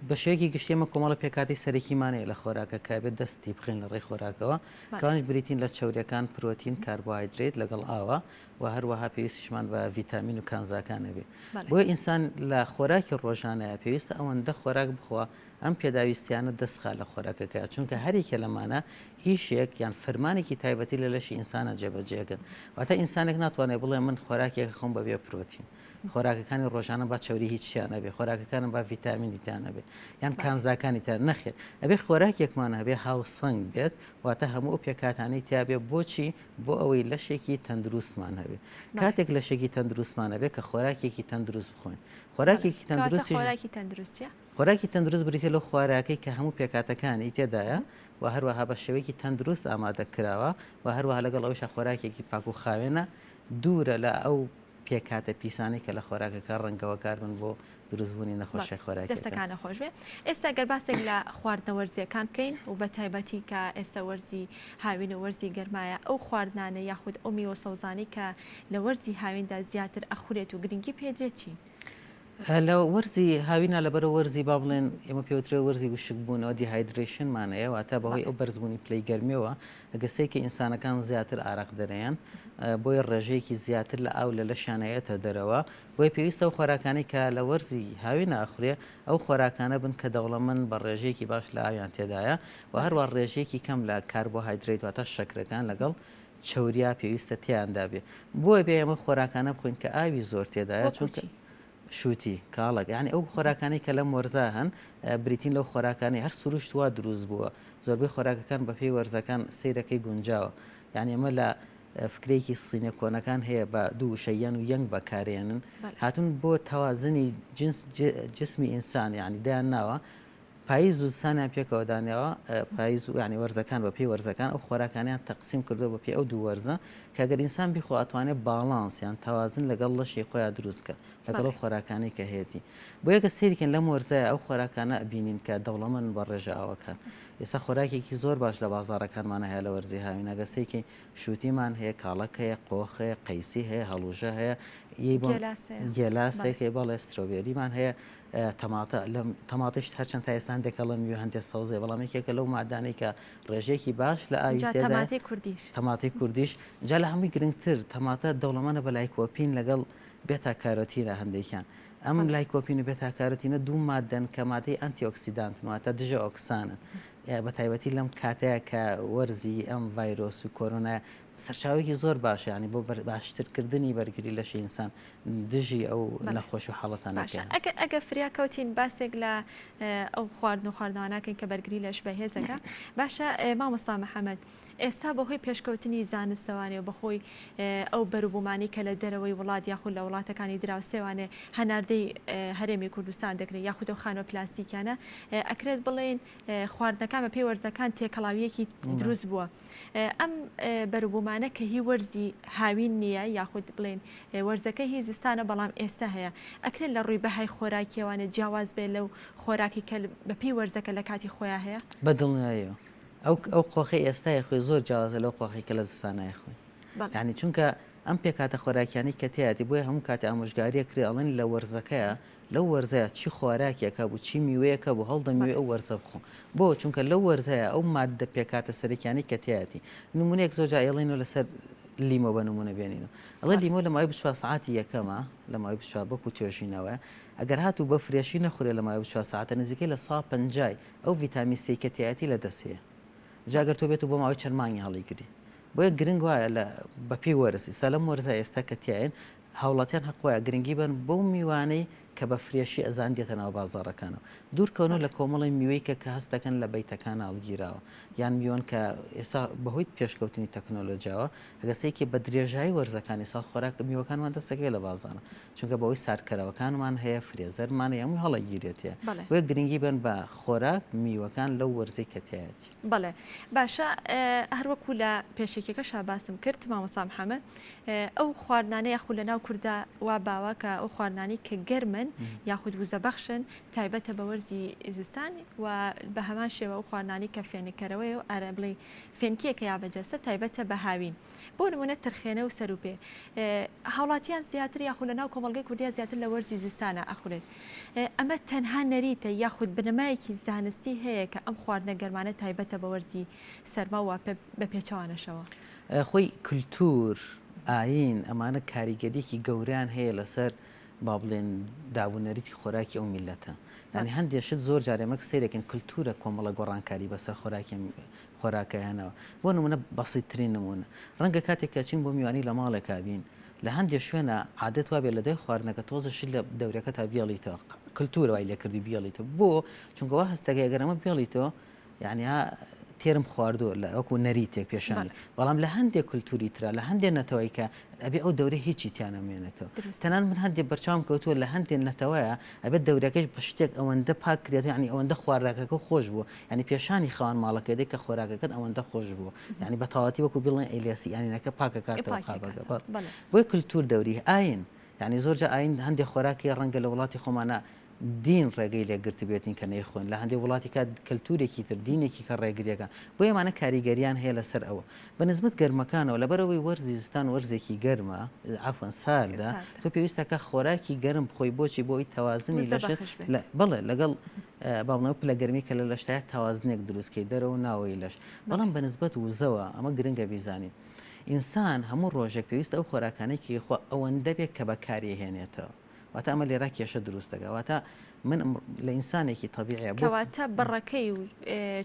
بە شێوەیەکی گشتی ئێمە کۆمەڵە پێکهاتەی سەرەکیمان هەیە لە خۆراکە کە بێت دەستی بخەین لە ڕێی خۆراکەوە کەوانش بریتین لە چەوریەکان پرۆتین کاربۆهایدرێت لەگەڵ ئاوە و هەروەها پێویستیشمان بە ڤیتامین و کانزاکان هەبێ بۆیە ئینسان لە خۆراکی ڕۆژانەیە پێویستە ئەوەندە خۆراک بخوا ئەم پێداویستیانە دەست خا لە خۆراکەکە چونکە هەریکە لەمانە ئیشێک یان فەرمانێکی تایبەتی لە لەشی ئینسانە جێبەجێکرد واتە ئینسانێک ناتوانێت بڵێ من خۆراکێک خۆم بەبێ پرۆتین خۆراکەکانی ڕۆژانە با چەوری هیچیان نەبێ خۆراکەکانم با ڤیتامینی تیا نەبێ یان کانزاکانی تیا نەخێر ئەبێ خۆراکێکمان هەبێ هاوسەنگ بێت واتە هەموو ئەو پێکهاتانەی تیا بێ بۆچی بۆ ئەوەی لەشێکی تەندروستمان هەبێ کاتێک لەشێکی تەندروستمان هەبێ کە خۆراکێکی تەندروست بخۆین خۆراکێکی تەندروستی خۆراکی تەندروست چیە؟ خۆراکی تەندروست بریتیە لەو خۆراکەی کە هەموو پێکهاتەکانی تێدایە و هەروەها بە شێوەیەکی تەندروست ئامادە کراوە و هەروەها لەگەڵ ئەوەیشا خۆراکێکی پاک و خاوێنە دوورە لە ئەو پێکهاتە پیسانەی کە لە خۆراکەکە ڕەنگە هۆکار بن بۆ دروستبوونی نەخۆشیە خۆراکیەکان. دەستەکانت خۆش بێ. ئێستا گەر باسێک لە خواردنە وەرزیەکان بکەین و بە تایبەتی کە ئێستا وەرزی هاوین و وەرزی گەرمایە ئەو خواردنانە یاخود ئەو میوە سەوزانەی کە لە وەرزی هاویندا زیاتر ئەخورێت و گرنگی پێدرێت چین؟ لە وەرزی هاوینا لەبەرە وەرزی با بڵێن ئێمە پێوترێ وەرزی وشکبوونەوە dehydration مان هەیە واتە بەهۆی ئەو بەرزبوونی پلەی گەرمیەوە ئەگەر سەیرکەی ئینسانەکان زیاتر ئارەق دەرەیەن بۆیە ڕێژەیەکی زیاتر لە ئاو لە لەشیان ئەیەتە دەرەوە بۆیە پێویستە ئەو خۆراکانەی کە لە وەرزی هاوینا ئەخورێ ئەو خۆراکانە بن کە دەوڵەمەند بە ڕێژەیەکی باش لە ئاویان تێدایە و هەروە ڕێژەیەکی کەم لە کاربۆهایدرەیت واتە شەکرەکان لەگەڵ چەوریا پێویستە تێیاندا بێ بۆیە بێ ئێمە خۆراکانە بخۆین کە ئاوی زۆر تێدایە چونکە شووتی، کاڵەک، یانی ئەو خۆراکانەی کە لەم وەرزە هەن بریتین لەو خۆراکانەی هەر سروشت وا دروست بووە زۆربەی خۆراکەکان بەپێی وەرزەکان سەیرەکەی گونجاوە یانی ئەمە لە فکرەیەکی سینە کۆنەکان هەیە بە دوو وشە یەن و یەنگ بەکارێنن هاتون بۆ تەوازنی جنس جسمی ئینسان یعنی دایان ناوە پاییز و زستانیان پێکەوە داناوە، پاییز و یانی وەرزەکان بە پێی وەرزەکان ئەو خۆراکانەیان تەقسیم کردووە بە پێی ئەو دوو وەرزە کە گەر ئینسان بیخوا ئەتوانێ باڵانس یان تەوازن لەگەڵ لەشی خۆیا دروست کە لەگەڵ ئەو خۆراکانەی کە هەیەتی بۆیە کە سەیری کەین لەم وەرزەیا ئەو خۆراکانە ئەبینین کە دەوڵەمەندن بە ڕێژە ئاوەکان ئێستا خۆراکێکی زۆر باش لە بازاڕەکانمانە هەیە لە وەرزی هاوینا گەر سەیری کەین شووتیمان هەیە کاڵەک هەیە قۆخ هەیە قەیسی هەیە هەڵوژە هەیە یەی بۆ گێلاس هەیە گێلاسێک هەیە بەڵێ سترۆبێریمان هەیە تەماتە، لەم تەماتەیش هەرچەند تا ئێستا هەندێک هەڵە میوە هەندێک سەوزەیە بەڵام یەکێکە لەو مادانەی کە ڕێژەیەکی باش لە ئاوی جا تێدایە. تەماتەی کوردیش. تەماتەی کوردیش جا لە هەمووی گرنگتر تەماتە دەوڵەمەنە بە لایکۆپین لەگەڵ بێتا کارۆتینە هەندێکیان ئەم بەڵێ. لایکۆپین و بێتا کارۆتینە دوو مادەن کە مادەی ئەنتی ئۆکسیدانتن واتە دژە ئۆکسانن. بە تایبەتی لەم کاتەیە کە وەرزی ئەم ڤایرۆس و کۆرۆنا سەرچاوێکی زۆر باشە ینی بۆ باشترکردنی بەرگری لەشی ئینسان دژی ئەو نەخۆش و حاڵەتانە باشە ئەگە فریا کەوتین باسێک لە ئەو خواردن و خواردنەواناکەین کە بەرگری لەش بەهێزەکە باشە مامۆستا محەممەد ئێستا بەهۆی پێشکەوتنی زانستەوانێ و بەخۆی ئەو بەروبوومانەی کە لە دەرەوەی وڵات یاخود لە وڵاتەکانی دراوسێوانێ هەناردەی هەرێمی کوردستان دەکرێت یاخود ئەو خانووە پلاستیکیانە ئەکرێت بڵێین خواردنەکان بە پێی وەرزەکان تێکەڵاوییەکی دروست بووە ئەم بەروبوومانە کە هی وەرزی هاوین نییە یاخود بڵێین وەرزەکە هی زستانە بەڵام ئێستا هەیە ئەکرێت لە ڕووی بەهای خۆراکیەوانێ جیاواز بێت لەو خۆراکی کە بە پێی وەرزەکە لە کاتی خۆیان هەیە؟ بە دڵنیاییەوە ئەو ئەو قۆخەی ئێستا یەخۆی زۆر جیاوازە لەو قۆخەی کە لە زستانا یەخۆی یانی چونکە ئەم پێکهاتە خۆراکیانەی کە تیایەتی بۆیە هەموو کاتێ ئامۆژگاریە کرێ ئەڵێن لە وەرزەکەیا لەو وەرزەیا چی خۆراکێک هەبوو چی میوەیەک هەبوو هەڵدە میوەی ئەو وەرزە بخۆ بۆ چونکە لەو وەرزەیا ئەو ماددە پێکهاتە سەرەکیانەی کە تیایەتی نمونەیەک زۆر جار ئەیڵێنەوە لەسەر لیمۆ بە نمونە بێنینەوە ئەڵێ لیمۆ لە ماوەی 24 سەعاتی یەکەمە لە ماوەی 24 وەکو توێژینەوەیە ئەگەر هاتوو بە fresh ی نەخورێ لە ماوەی 24 سەعاتە نزیکەی لە سا پەنجای ئەو ڤیتامین سی کە تیایەتی لە دەست هەیە جا گەر تۆ بێت و بۆ ماوەی چەند مانگی هەڵیگری بۆیە گرنگ وایە لە بەپێی وەرز ئیستا لەم وەرزە ئێستا کە تیاین هاوڵاتیان هەق وایە گرنگی بەن بەو میوانەی کە بە fresh ی ئەزان دێتە ناو بازاڕەکانەوە دوور کەونەوە لە کۆمەڵی میوەی کە کە هەست دەکەن لە بەیتەکان هەڵگیراوە یان میوەن کە ئێستا بەهۆی پێشکەوتنی تەکنۆلۆژیاوە ئەگەر سەیرکەی بە درێژایی وەرزەکانی ساڵ خۆراک میوەکانمان دەست دەکەوێت لە بازاڕە چونکە بەوەی ساردکەرەوەکانمان هەیە freezer مان هەیە هەمووی هەڵەگیرێتە بۆیە گرنگی بەن بە خۆراک میوەکان لەو وەرزەی کە تیایەتی. بەڵێ باشە هەروەکو لە پێشەکیەکەشا باسم کرد مامۆستا محەمەد ئەو خواردنانە یاخود لە ناو کوردا وا باوە کە ئەو خواردنانەی کە گەرمن یاخود وزەبەخشن تایبەتە بە وەرزی زستان و بە هەمان شێوە ئەو خواردنانەی کە فێنککەرەوەیە و ئارە بڵێ فێنکیەکە یا بە جەستە تایبەتە بە هاوین بۆ نمونە ترخێنە و سەروپێ هاوڵاتیان زیاتر یاخود لە ناو کۆمەڵگەی کوردیا زیاتر لە وەرزی زستانە ئەخورێت ئەمە تەنها نەریتە یاخود بنەمایەکی زانستی هەیە کە ئەم خواردنە گەرمانە تایبەتە بە وەرزی سەرما و بە پێچەوانەشەوە؟ خۆی کلتور، ئایین ئەمانە کاریگەریەکی گەورەیان هەیە لەسەر با بڵێن داب و نەریتی خۆراکی ئەو میللەتە. یانی هەندێ شت زۆر جار ئێمە سەیرەکەین کلتورە کۆمەڵە گۆڕانکاری بەسەر خۆراکی خۆراکەیانەوە. بۆ نموونە بەسیتترین نموونە ڕەنگە کاتێک کە ئەچین بۆ میوانی لە ماڵێکا بین لە هەندێ شوێنا عادەت وابێ لە دوای خواردنەکە تۆزە شت لە دەورەکەتا بێڵیتەوە کلتورە وای لێکردووی بیێڵیتەوە بۆ؟ چونکە وا هەست دەکەی ئەگەر ئەمە بێڵیتەوە یعنی ها تێرم خواردووە لە وەکو نەریتێک پێشانی بەڵام لە هەندێک کولتوری ترا لە هەندێک نەتەوەی کە ئەبێ ئەو دەورە هیچی تیا نەمێنێتەوە تەنان من هەندێک بەرچاوم کەوتووە لە هەندێک نەتەوەیە ئەبێت دەورەکەش بە شتێک ئەوەندە پاک کرێت یعنی ئەوەندە خواردەکەکە خۆش بووە یعنی پێشانی خاوەن ماڵەکەی دێ کە خۆراکەکەت ئەوەندە خۆش بووە یعنی بە تەواتی وەکو بڵێن ئەیلێسی یانینەکە پاکەکاتەوە قابەکە بۆیە کولتور دەوری ئاین یعنی زۆر جا ئاین هەندێک خۆراکی ڕەنگە لە وڵاتی خۆمانە دین ڕێگەی لێ گرتبێتین کە نەیخۆن، لە هەندێ وڵاتی کە کەلتورێکی تر، دینێکی کە ڕێگریەکە، بۆیە ئەمانە کاریگەریان هەیە لەسەر ئەوە. بە نسبەت گەرمەکانەوە لەبەرئەوەی وەرزی زستان وەرزێکی گەرمە، عەفوەن ساردە، تۆ پێویستە کە خۆراکی گەرم بخۆی، بۆچی؟ بۆ ئەوەی تەوازنی لەشت لە بەڵێ لەگەڵ با بڵێم پلە گەرمی کە لە لەشتایە تەوازنێک دروست کەی دەرەوە و ناوەوەی لەش. بەڵام بە نسبەت وزەوە ئەمە گرنگە بیزانین. ئینسان هەموو ڕۆژێک پێویستە ئەو خۆراکانەی کە ئەیخوا ئەوەندە بێت کە بەکاری ئەهێنێتەوە. واتە ئەمە لێرا کێشە دروست دەکات واتە من لە ئینسانێکی تەبیعە بۆ کەواتە بڕەکەی و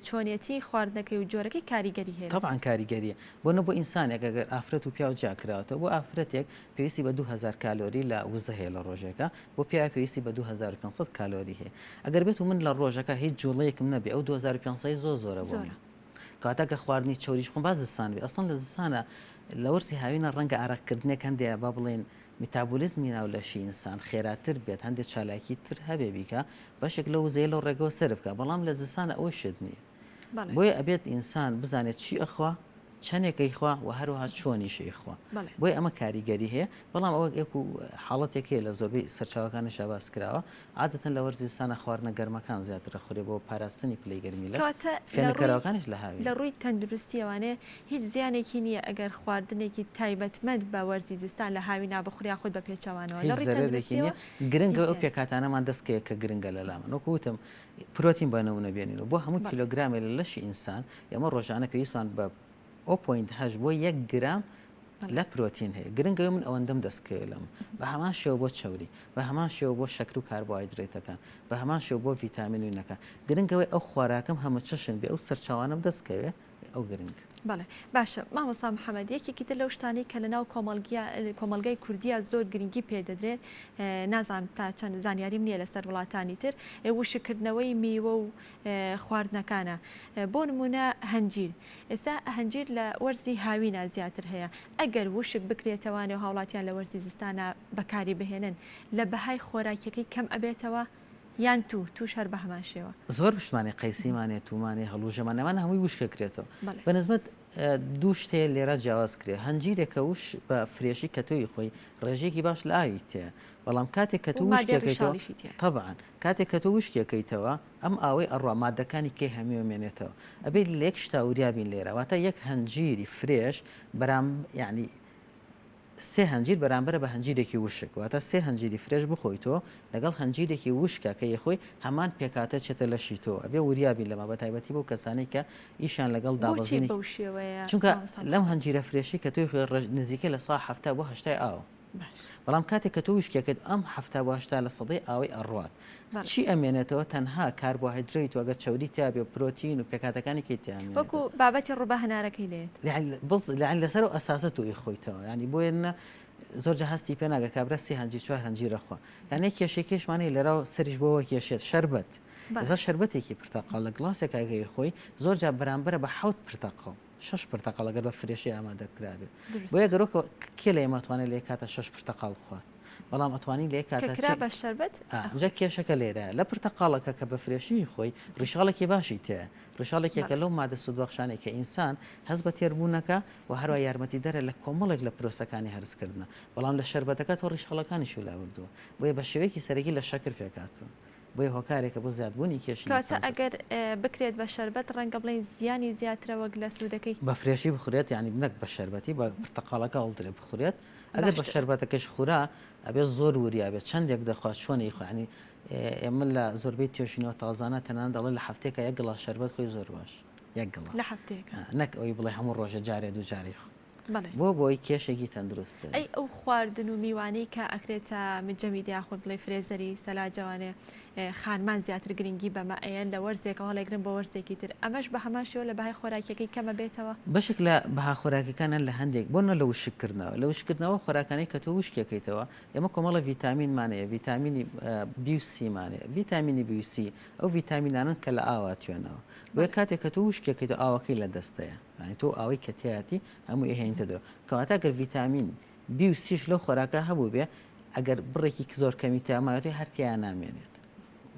چۆنیەتی خواردنەکەی و جۆرەکەی کاریگەری هەیە تەبعەن کاریگەریە بۆ نە بۆ ئینسانێک ئەگەر ئافرەت و پیاو جیا کراوەتەوە بۆ ئافرەتێک پێویستی بە 2000 کالۆری لە وزە هەیە لە ڕۆژێکە بۆ پیاوێک پێویستی بە 2500 کالۆری هەیە ئەگەر بێت و من لە ڕۆژەکە هیچ جوڵەیەکم نەبێ ئەو 2500 زۆر زۆرە بۆ من کەواتە گەر خواردنی چەوریش خۆم با زستان بێ ئەسڵەن لە زستانە لە وەرزی هاوینە ڕەنگە ئارەقکردنێک هەندێ با بڵێین میتابۆلیزمی ناو لەشی ئینسان خێراتر بێت، هەندێک چالاکی تر هەبێ بیکا، بەشێک لەو وزەیە لەو ڕێگەوە سەرف کا، بەڵام لە زستانا ئەوەی شت نییە. بۆیە ئەبێت ئینسان بزانێت چی ئەخوا، چەنێک ئەیخوا و هەروەها چۆنیش ئەیخوا. بۆیە ئەمە کاریگەری هەیە، بەڵام ئەوە یەک و حاڵەتێک هەیە لە زۆربەی سەرچاوەکانیشا باس کراوە، عادەتەن لە وەرزی زستانا خواردنە گەرمەکان زیاتر ئەخورێ بۆ پاراستنی پلەی گەرمی لەش، کەواتە لە ڕووی فێنککەرەوەکانیش لە هاوینە. لە ڕووی تەندروستییەوانێ هیچ زیانێکی نییە ئەگەر خواردنێکی تایبەتمەند بە وەرزی زستان لە هاوینا بخورێ یاخود بە پێچەوانەوە لە هیچ ڕووی زەرەرێکی تەندروستییەوە نییە، گرنگ هیچ ئەوەی ئەو زیانێکی. پێکهاتانەمان دەست کەوێت کە گرنگە لەلامان وەکو وتم پرۆتین بە نموونە بێنین و بۆ هەموو بەڵێ. کیلۆگرامێ لە لەشی ئینسان ئێمە ڕۆژانە پێویستمان بە 0.8 بۆ یەک گرام. لە پرۆتین هەیە گرنگەوە من ئەوەندەم دەستکەوێت لەم بە هەمان شێوە بۆ چەوری بە هەمان شێوە بۆ شەکر و کاربۆهایدرەیتەکان بە هەمان شێوە بۆ ڤیتامین و نەکان گرنگەوەی ئەو خۆراکەم هەمە چەشن بێ ئەو سەرچاوانەم دەستکەوێ ئەو گرنگ. بەڵێ باشە مامۆستا محەمەد یەکێکی تر لەو شتانەی کە لەناو کۆمەڵگیا کۆمەڵگای کوردیا زۆر گرنگی پێ دەدرێت نازانم تا چەند زانیاریم نییە لەسەر وڵاتانی تر وشکردنەوەی میوە و خواردنەکانە بۆ نمونە هەنجیر ئێستا هەنجیر لە وەرزی هاوینا زیاتر هەیە ئەگەر وشک بکرێتەوانێ و هاوڵاتیان لە وەرزی زستانە بەکاری بهێنن لە بەهای خۆراکیەکەی کەم ئەبێتەوە یان تو توش هەر بە هەمان شێوە. زۆر شتمانێ قەیسیمانێ تومانێ هەڵوژەمانێ ئەمانە هەمووی وشک ئەکرێتەوە بە نسبەت دوو شت هەیە لێرە جیاواز کرێ هەنجیرێکە وش بە fresh ی کە تۆی خۆی ڕێژەیەکی باش لە ئاوی تێیە بەڵام کاتێک کە تۆ وشکەکەیتەوە تەبعەن کاتێک کە تۆ وشکەکەیتەوە ئەم ئاوەی ئەڕوا مادەکانی کەی هەمیۆ مێنێتەوە ئەبێت لە یەک شتا وریا بین لێرە واتە یەک هەنجیری fresh بەرام یعنی سێ هەنجیر بەرامبەرە بە هەنجیرێکی وشک، واتە سێ هەنجیری fresh بخۆی تۆ لەگەڵ هەنجیرێکی وشکا کە ئەیخۆی هەمان پێکهاتە چێتە لەشی تۆ، ئەبێ وریا بین لەمە بەتایبەتی بۆ کەسانەی کە ئیشیان لەگەڵ بۆچی دابەزینی بەو شێوەیە چونکە مامۆستا لەم محەمەد؟ هەنجیرە fresh ی کە تۆی خۆی ڕێژ نزیکەی 70% بۆ 80 ئاوە باش. بەڵام کاتێک کە تۆ وشکیەکەیت ئەم 70 بۆ 80 لە سەدەی ئاوەی ئەڕوات بەڵێ. چی ئەمێنێتەوە تەنها کاربۆهایدرەیت و ئەگەر چەوری تیابێ و پرۆتین و پێکهاتەکانی کەی تیا ئەمێنێتەوە. وەکو بابەتی ڕوبە هەنارەکەی لێت. یانی لەسەر ئەو ئەساسە تۆ ئیخۆیتەوە یانی بۆیە نە زۆر جا هەستی پێ ناگە کابرا سێ هەنجیر چوار هەنجیر ئەخوا یانی کێشەکەشمان هەیە لێرە سەریش بۆوە کێشێت شەربەت ئێستا شەربەتێکی پرتەقاڵ لە گڵاسێک ئەگەی خۆی زۆر جا بەرامبەرە بە حەوت پرتەقاڵ شەش پرتەقاڵ ئەگەر بە fresh ی ئامادە کرابێت بۆیە گەرۆکە کێ لە ئێمە توانێت لە یەک کاتە شەش پرتەقاڵ بخوات بەڵام ئەتوانی لە یەک کاتە کرا بە شەربەت ئەمجا کێشەکە لێرە لە پرتەقاڵەکە کە بە fresh ی خۆی ڕیشاڵێکی باشی تێ ڕیشاڵێکێکە لەو مادە سوودبەخشانەی کە ئینسان هەست بە تێربوونەکە و هەروە یارمەتیدەرە لە کۆمەڵێک لە پرۆسەکانی هەرسکردنە بەڵام لە شەربەتەکە تۆ ڕیشاڵەکانیشی لابردووە بۆیە بە شێوەیەکی سەرەکی لە شەکر پێکهاتوون بۆیە هۆکارێکە بۆ زیادبوونی کێشی کەواتە ئەگەر بکرێت بە شەربەت ڕەنگە بڵێین زیانی زیاترە وەک لە سوودەکەی. بە fresh ی بخورێت یانی نەک بە شەربەتی بە پرتەقاڵەکە هەڵدرێ بخورێت ئەگەر بە شەربەتەکەش خورا ئەبێ زۆر وریا بێت چەندێک دەخوات چۆن ئەیخوا یانی ئێمە لە زۆربەی توێژینەوە تازانە تەنانەت دەڵێ لە هەفتەیەکا یەک گڵاس شەربەت خۆی زۆر باش یەک گڵاس لە هەفتەیەکا نەک ئەوی بڵێ هەموو ڕۆژە جارێ دوو جارێ خۆ بەڵێ بۆ بۆی کێشێکی تەندروست ئەی ئەو خواردن و میوانەی کە ئەکرێتە مجەمیدە یاخود بڵێ freezer ی سەلاجەوانێ خانمان زیاتر گرنگی بەمە ئەیەن لە وەرزێکەوە هەڵێگرن بۆ وەرزێکی تر ئەمەش بە هەمان شێوە لە بەهای خۆراکیەکەی کەمە بێتەوە؟ بەشێک لە بەها خۆراکیەکانیان لە هەندێک بۆ نە لە وشککردنەوە لە وشککردنەوە خۆراکانەی کە تۆ وشکیەکەیتەوە ئێمە کۆمەڵە ڤیتامینمان هەیە ڤیتامینی بی و سیمان هەیە ڤیتامینی بی و سی ئەو ڤیتامینانەن کە لە ئاوا توێنەوە بۆیە کاتێک کە تۆ وشکیەکەیتەوە ئاوەکەی لە دەستەیە یانی تۆ ئاوەی کە تیایەتی هەمووی ئەهێنیتە دەرەوە کەواتە گەر ڤیتامین بی و سیش لەو خۆراکە هەبووبێ ئەگەر بڕێکی زۆر کەمی تیا ماوێتەوە هەر تیا نامێنێت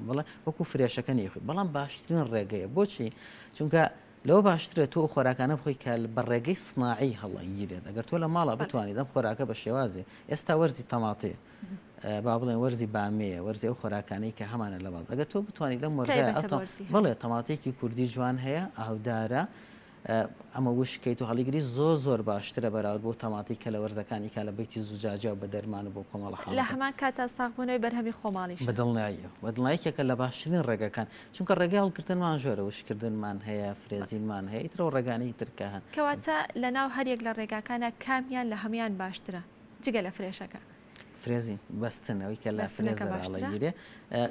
بەڵێ وەکو fresh ەکە نیخۆی بەڵام باشترین ڕێگەیە بۆچی چونکە لەوە باشترە تۆ خۆراکانە بخۆی کە بە ڕێگەی سناعی هەڵەگیرێت ئەگەر تۆ لە ماڵە بتوانیت ئەم خۆراکە بە شێوازێ ئێستا وەرزی تەماتەیە با بڵێن وەرزی بامەیە وەرزی ئەو خۆراکانەی کە هەمانە لە باز ئەگەر تۆ بتوانیت لەم وەرزە بڵێ تەماتێکی کوردی جوان هەیە ئاودارە ئەمە وشک کەیت و هەڵیگری زۆر زۆر باشترە بەراورد بەو تەماتەی کە لە وەرزەکانی کا لە بەیتی زوجاجیا و بە دەرمان و بۆ کۆمەڵە لە حاڵەتە. هەمان کاتا ساغبوونەوەی بەرهەمی خۆماڵیشە. بە دڵنیاییەوە بە دڵنیایی یەکێکە لە باشترین ڕێگەکان چونکە ڕێگەی هەڵگرتنمان زۆرە وشککردنمان هەیە freezing مان هەیە ئیتر ئەو ڕێگانەی تر کە هەن. کەواتە لەناو هەریەک لە ڕێگاکانا کامیان لە هەموویان باشترە جگە لە fresh ەکە؟ freezing بەستن ئەوەی کە لە بەستنەکە freezer باشترە؟ ئەڵەگیرێ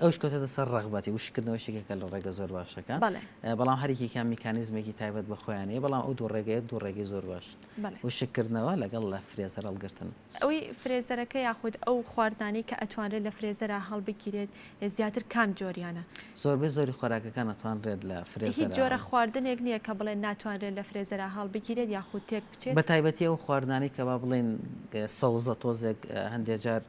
ئەوش کەوتێتە سەر ڕەغبەتی وشکردنەوەش یەکێکە لە ڕێگە زۆر باشەکان بەڵێ. بەڵام هەریەکێکیان میکانیزمێکی تایبەت بە خۆیان هەیە بەڵام ئەو دوو ڕێگەیە دوو ڕێگەی زۆر باشن بەڵێ. وشککردنەوە لەگەڵ لە freezer هەڵگرتن. ئەوەی freezer ەکە یاخود ئەو خواردنانەی کە ئەتوانرێت لە freezer ا هەڵبگیرێت زیاتر کام جۆریانە؟ زۆربەی زۆری خۆراکەکان ئەتوانرێت لە هیچ freezer ا جۆرە هەڵ. خواردنێک نییە کە بڵێن ناتوانرێت لە freezer ا هەڵبگیرێت یاخود تێک بچێت؟ بە تایبەتی ئەو خواردنانەی کە با بڵێین سەوزە تۆزێک هەندێ جار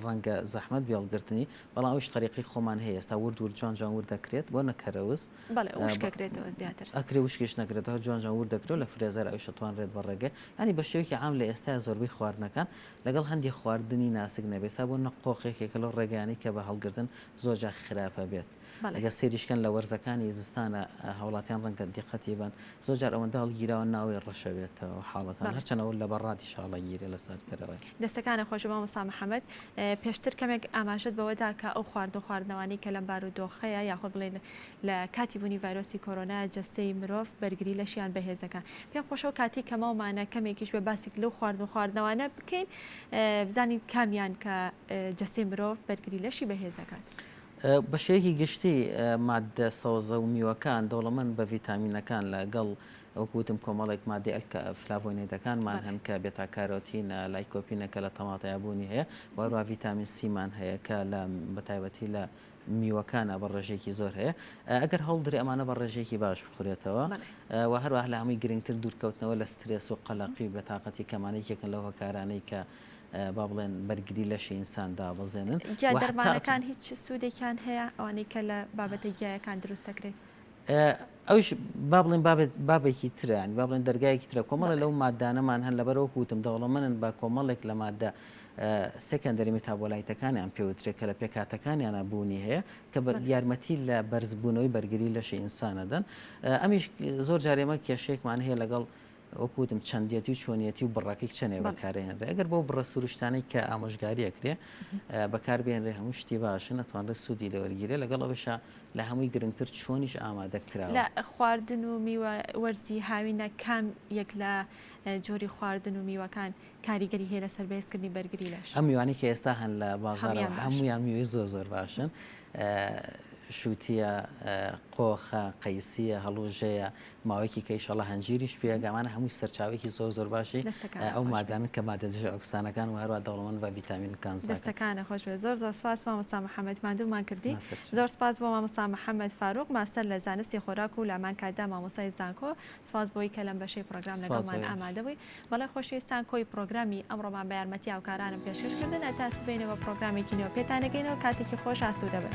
ڕەنگە زەحمەت بێ هەڵگرتنی بەڵام ئەویش تەریقەی خۆمان هەیە ئێستا ورد ورد جوان جوان ورد دەکرێت بۆ نە کەرەوز بەڵێ وشک ئەکرێتەوە زیاتر. ئەکرێ وشکیش نەکرێتەوە جوان جوان ورد دەکرێت و لە freezer ئەویش ئەتوانرێت بە ڕێگەی یانی بە شێوەیەکی عام لە ئێستایا زۆربەی خواردنەکان لەگەڵ هەندێ خواردنی ناسک نەبێت ئێستا بۆ نە قۆخ یەکێکە لەو ڕێگایانەی کە بە هەڵگرتن زۆر جار خراپە بێت ئەگەر سەیریش کەن لە وەرزەکانی زستانە هاوڵاتیان ڕەنگە دیقەتی بەن زۆر جار ئەوەندە هەڵگیراوە ناوەی ڕەشە بێتەوە حاڵەتان هەرچەند ئەوە لە بەڕادیش هەڵەگیرێ لە ساردکەرەوەی. دەستەکانت خۆش مامۆستا محمد. پێشتر کەمێک ئاماژەت بەوەدا کە ئەو خواردن و خواردنەوانەی کە لەم بارودۆخەیە یاخود بڵێن لە کاتی بوونی ڤایرۆسی کۆرۆنا جەستەی مرۆڤ بەرگری لەشیان بەهێزەکە پێم خۆشە و کاتی کەمەوەمانە کەمێکیش بە باسێک لەو خواردن و خواردنەوانە بکەین بزانین کامیان کە جەستەی مرۆڤ بەرگری لەشی بەهێزەکات. بە شێوەیەکی گشتی ماددە سەوزە و میوەکان دەوڵەمەند بە ڤیتامینەکان لەگەڵ وەکو وتم کۆمەڵێک مادەی ئەلکا فلاڤۆنێدەکانمان هەن کە بێتا کارۆتینە، لایکۆپینە کە لە تەماتەیا بوونی هەیە و هەروەها ڤیتامین سیمان هەیە کە لە بەتایبەتی لە میوەکانە بە ڕێژەیەکی زۆر هەیە ئەگەر هەوڵدرێ ئەمانە بە ڕێژەیەکی باش بخورێتەوە و هەروەها لە هەمووی گرنگتر دوورکەوتنەوە لە سترێس و قەلەقی و بێتاقەتی کەمانە یەکێکن لەو هۆکارانەی کە با بڵێن بەرگری لەشی ئینسان دابەزێنن. گیا دەرمانەکان هیچ سوودێکیان هەیە ئەوانەی کە لە بابەتە گیایەکان دروست دەکرێت؟ ئەوش با بڵێن بابێکی ترە ینی با بڵێن دەرگایەکی ترە کۆمەڵە لەو مادانەمان هەن لەبەر وەکو وتم دەوڵەمەنن بە کۆمەڵێک لە مادە secondary metabolite ەکانیان پێوترێت کە لە پێکهاتەکانیانە بوونی هەیە کە بە یارمەتی لە بەرزبوونەوەی بەرگری لەشی ئینسانەدەن ئەمیش زۆر جارێمە کێشەیەکمان هەیە لەگەڵ وەکو وتم چەندیەتی و چۆنیەتی و بڕەکەی چەنێ بەکارهێنرێ ئەگەر بەو بڕە سروشتانەی کە ئامۆژگاری ئەکرێ بەکاربێنرێ هەموو شتی باشن ئەتوانرێت سوودی لێوەرگیرێ لەگەڵ ئەوەشا لە هەمووی گرنگتر چۆنیش ئامادە کراوە. لە خواردن و میوە وەرزی هاوینە کام یەک لە جۆری خواردن و میوەکان کاریگەری هەیە لەسەر بەهێزکردنی بەرگری لەش؟ ئەم میوانەی کە ئێستا هەن لە بازاڕەوە هەموویان میوەی زۆر زۆر باشن. شووتییە، قۆخە، قەیسییە، هەڵوژەیە، ماوەیەکی کە ئیشەڵا هەنجیریش پێ ئەگا، ئەمانە هەمووی سەرچاوەیەکی زۆر زۆر باشی ئەو مادانەن کە مادە دژە ئۆکسانەکان و هەروەها دەوڵەمەند بە ڤیتامین و کانزاکان. دەستەکانت خۆش بێت زۆر زۆر سپاس مامۆستا محمد ماندوومان کردی زۆر سپاس بۆ مامۆستا محمد فاروق ماستەر لە زانستی خۆراک و لەهەمان کاتدا مامۆستای زانکۆ سپاس بۆی کە لەم بەشەی پڕۆگرام لەگەڵمان ئامادە بووی بەڵێ خۆشەویستان کۆی پڕۆگرامی ئەمڕۆمان بە یارمەتی هاوکارانم پێشکەش کردن هەتا سبەینێ بە پڕۆگرامێکی نوێ پێتان دەگەینەوە کاتێکی خۆش ئاسوودە بن.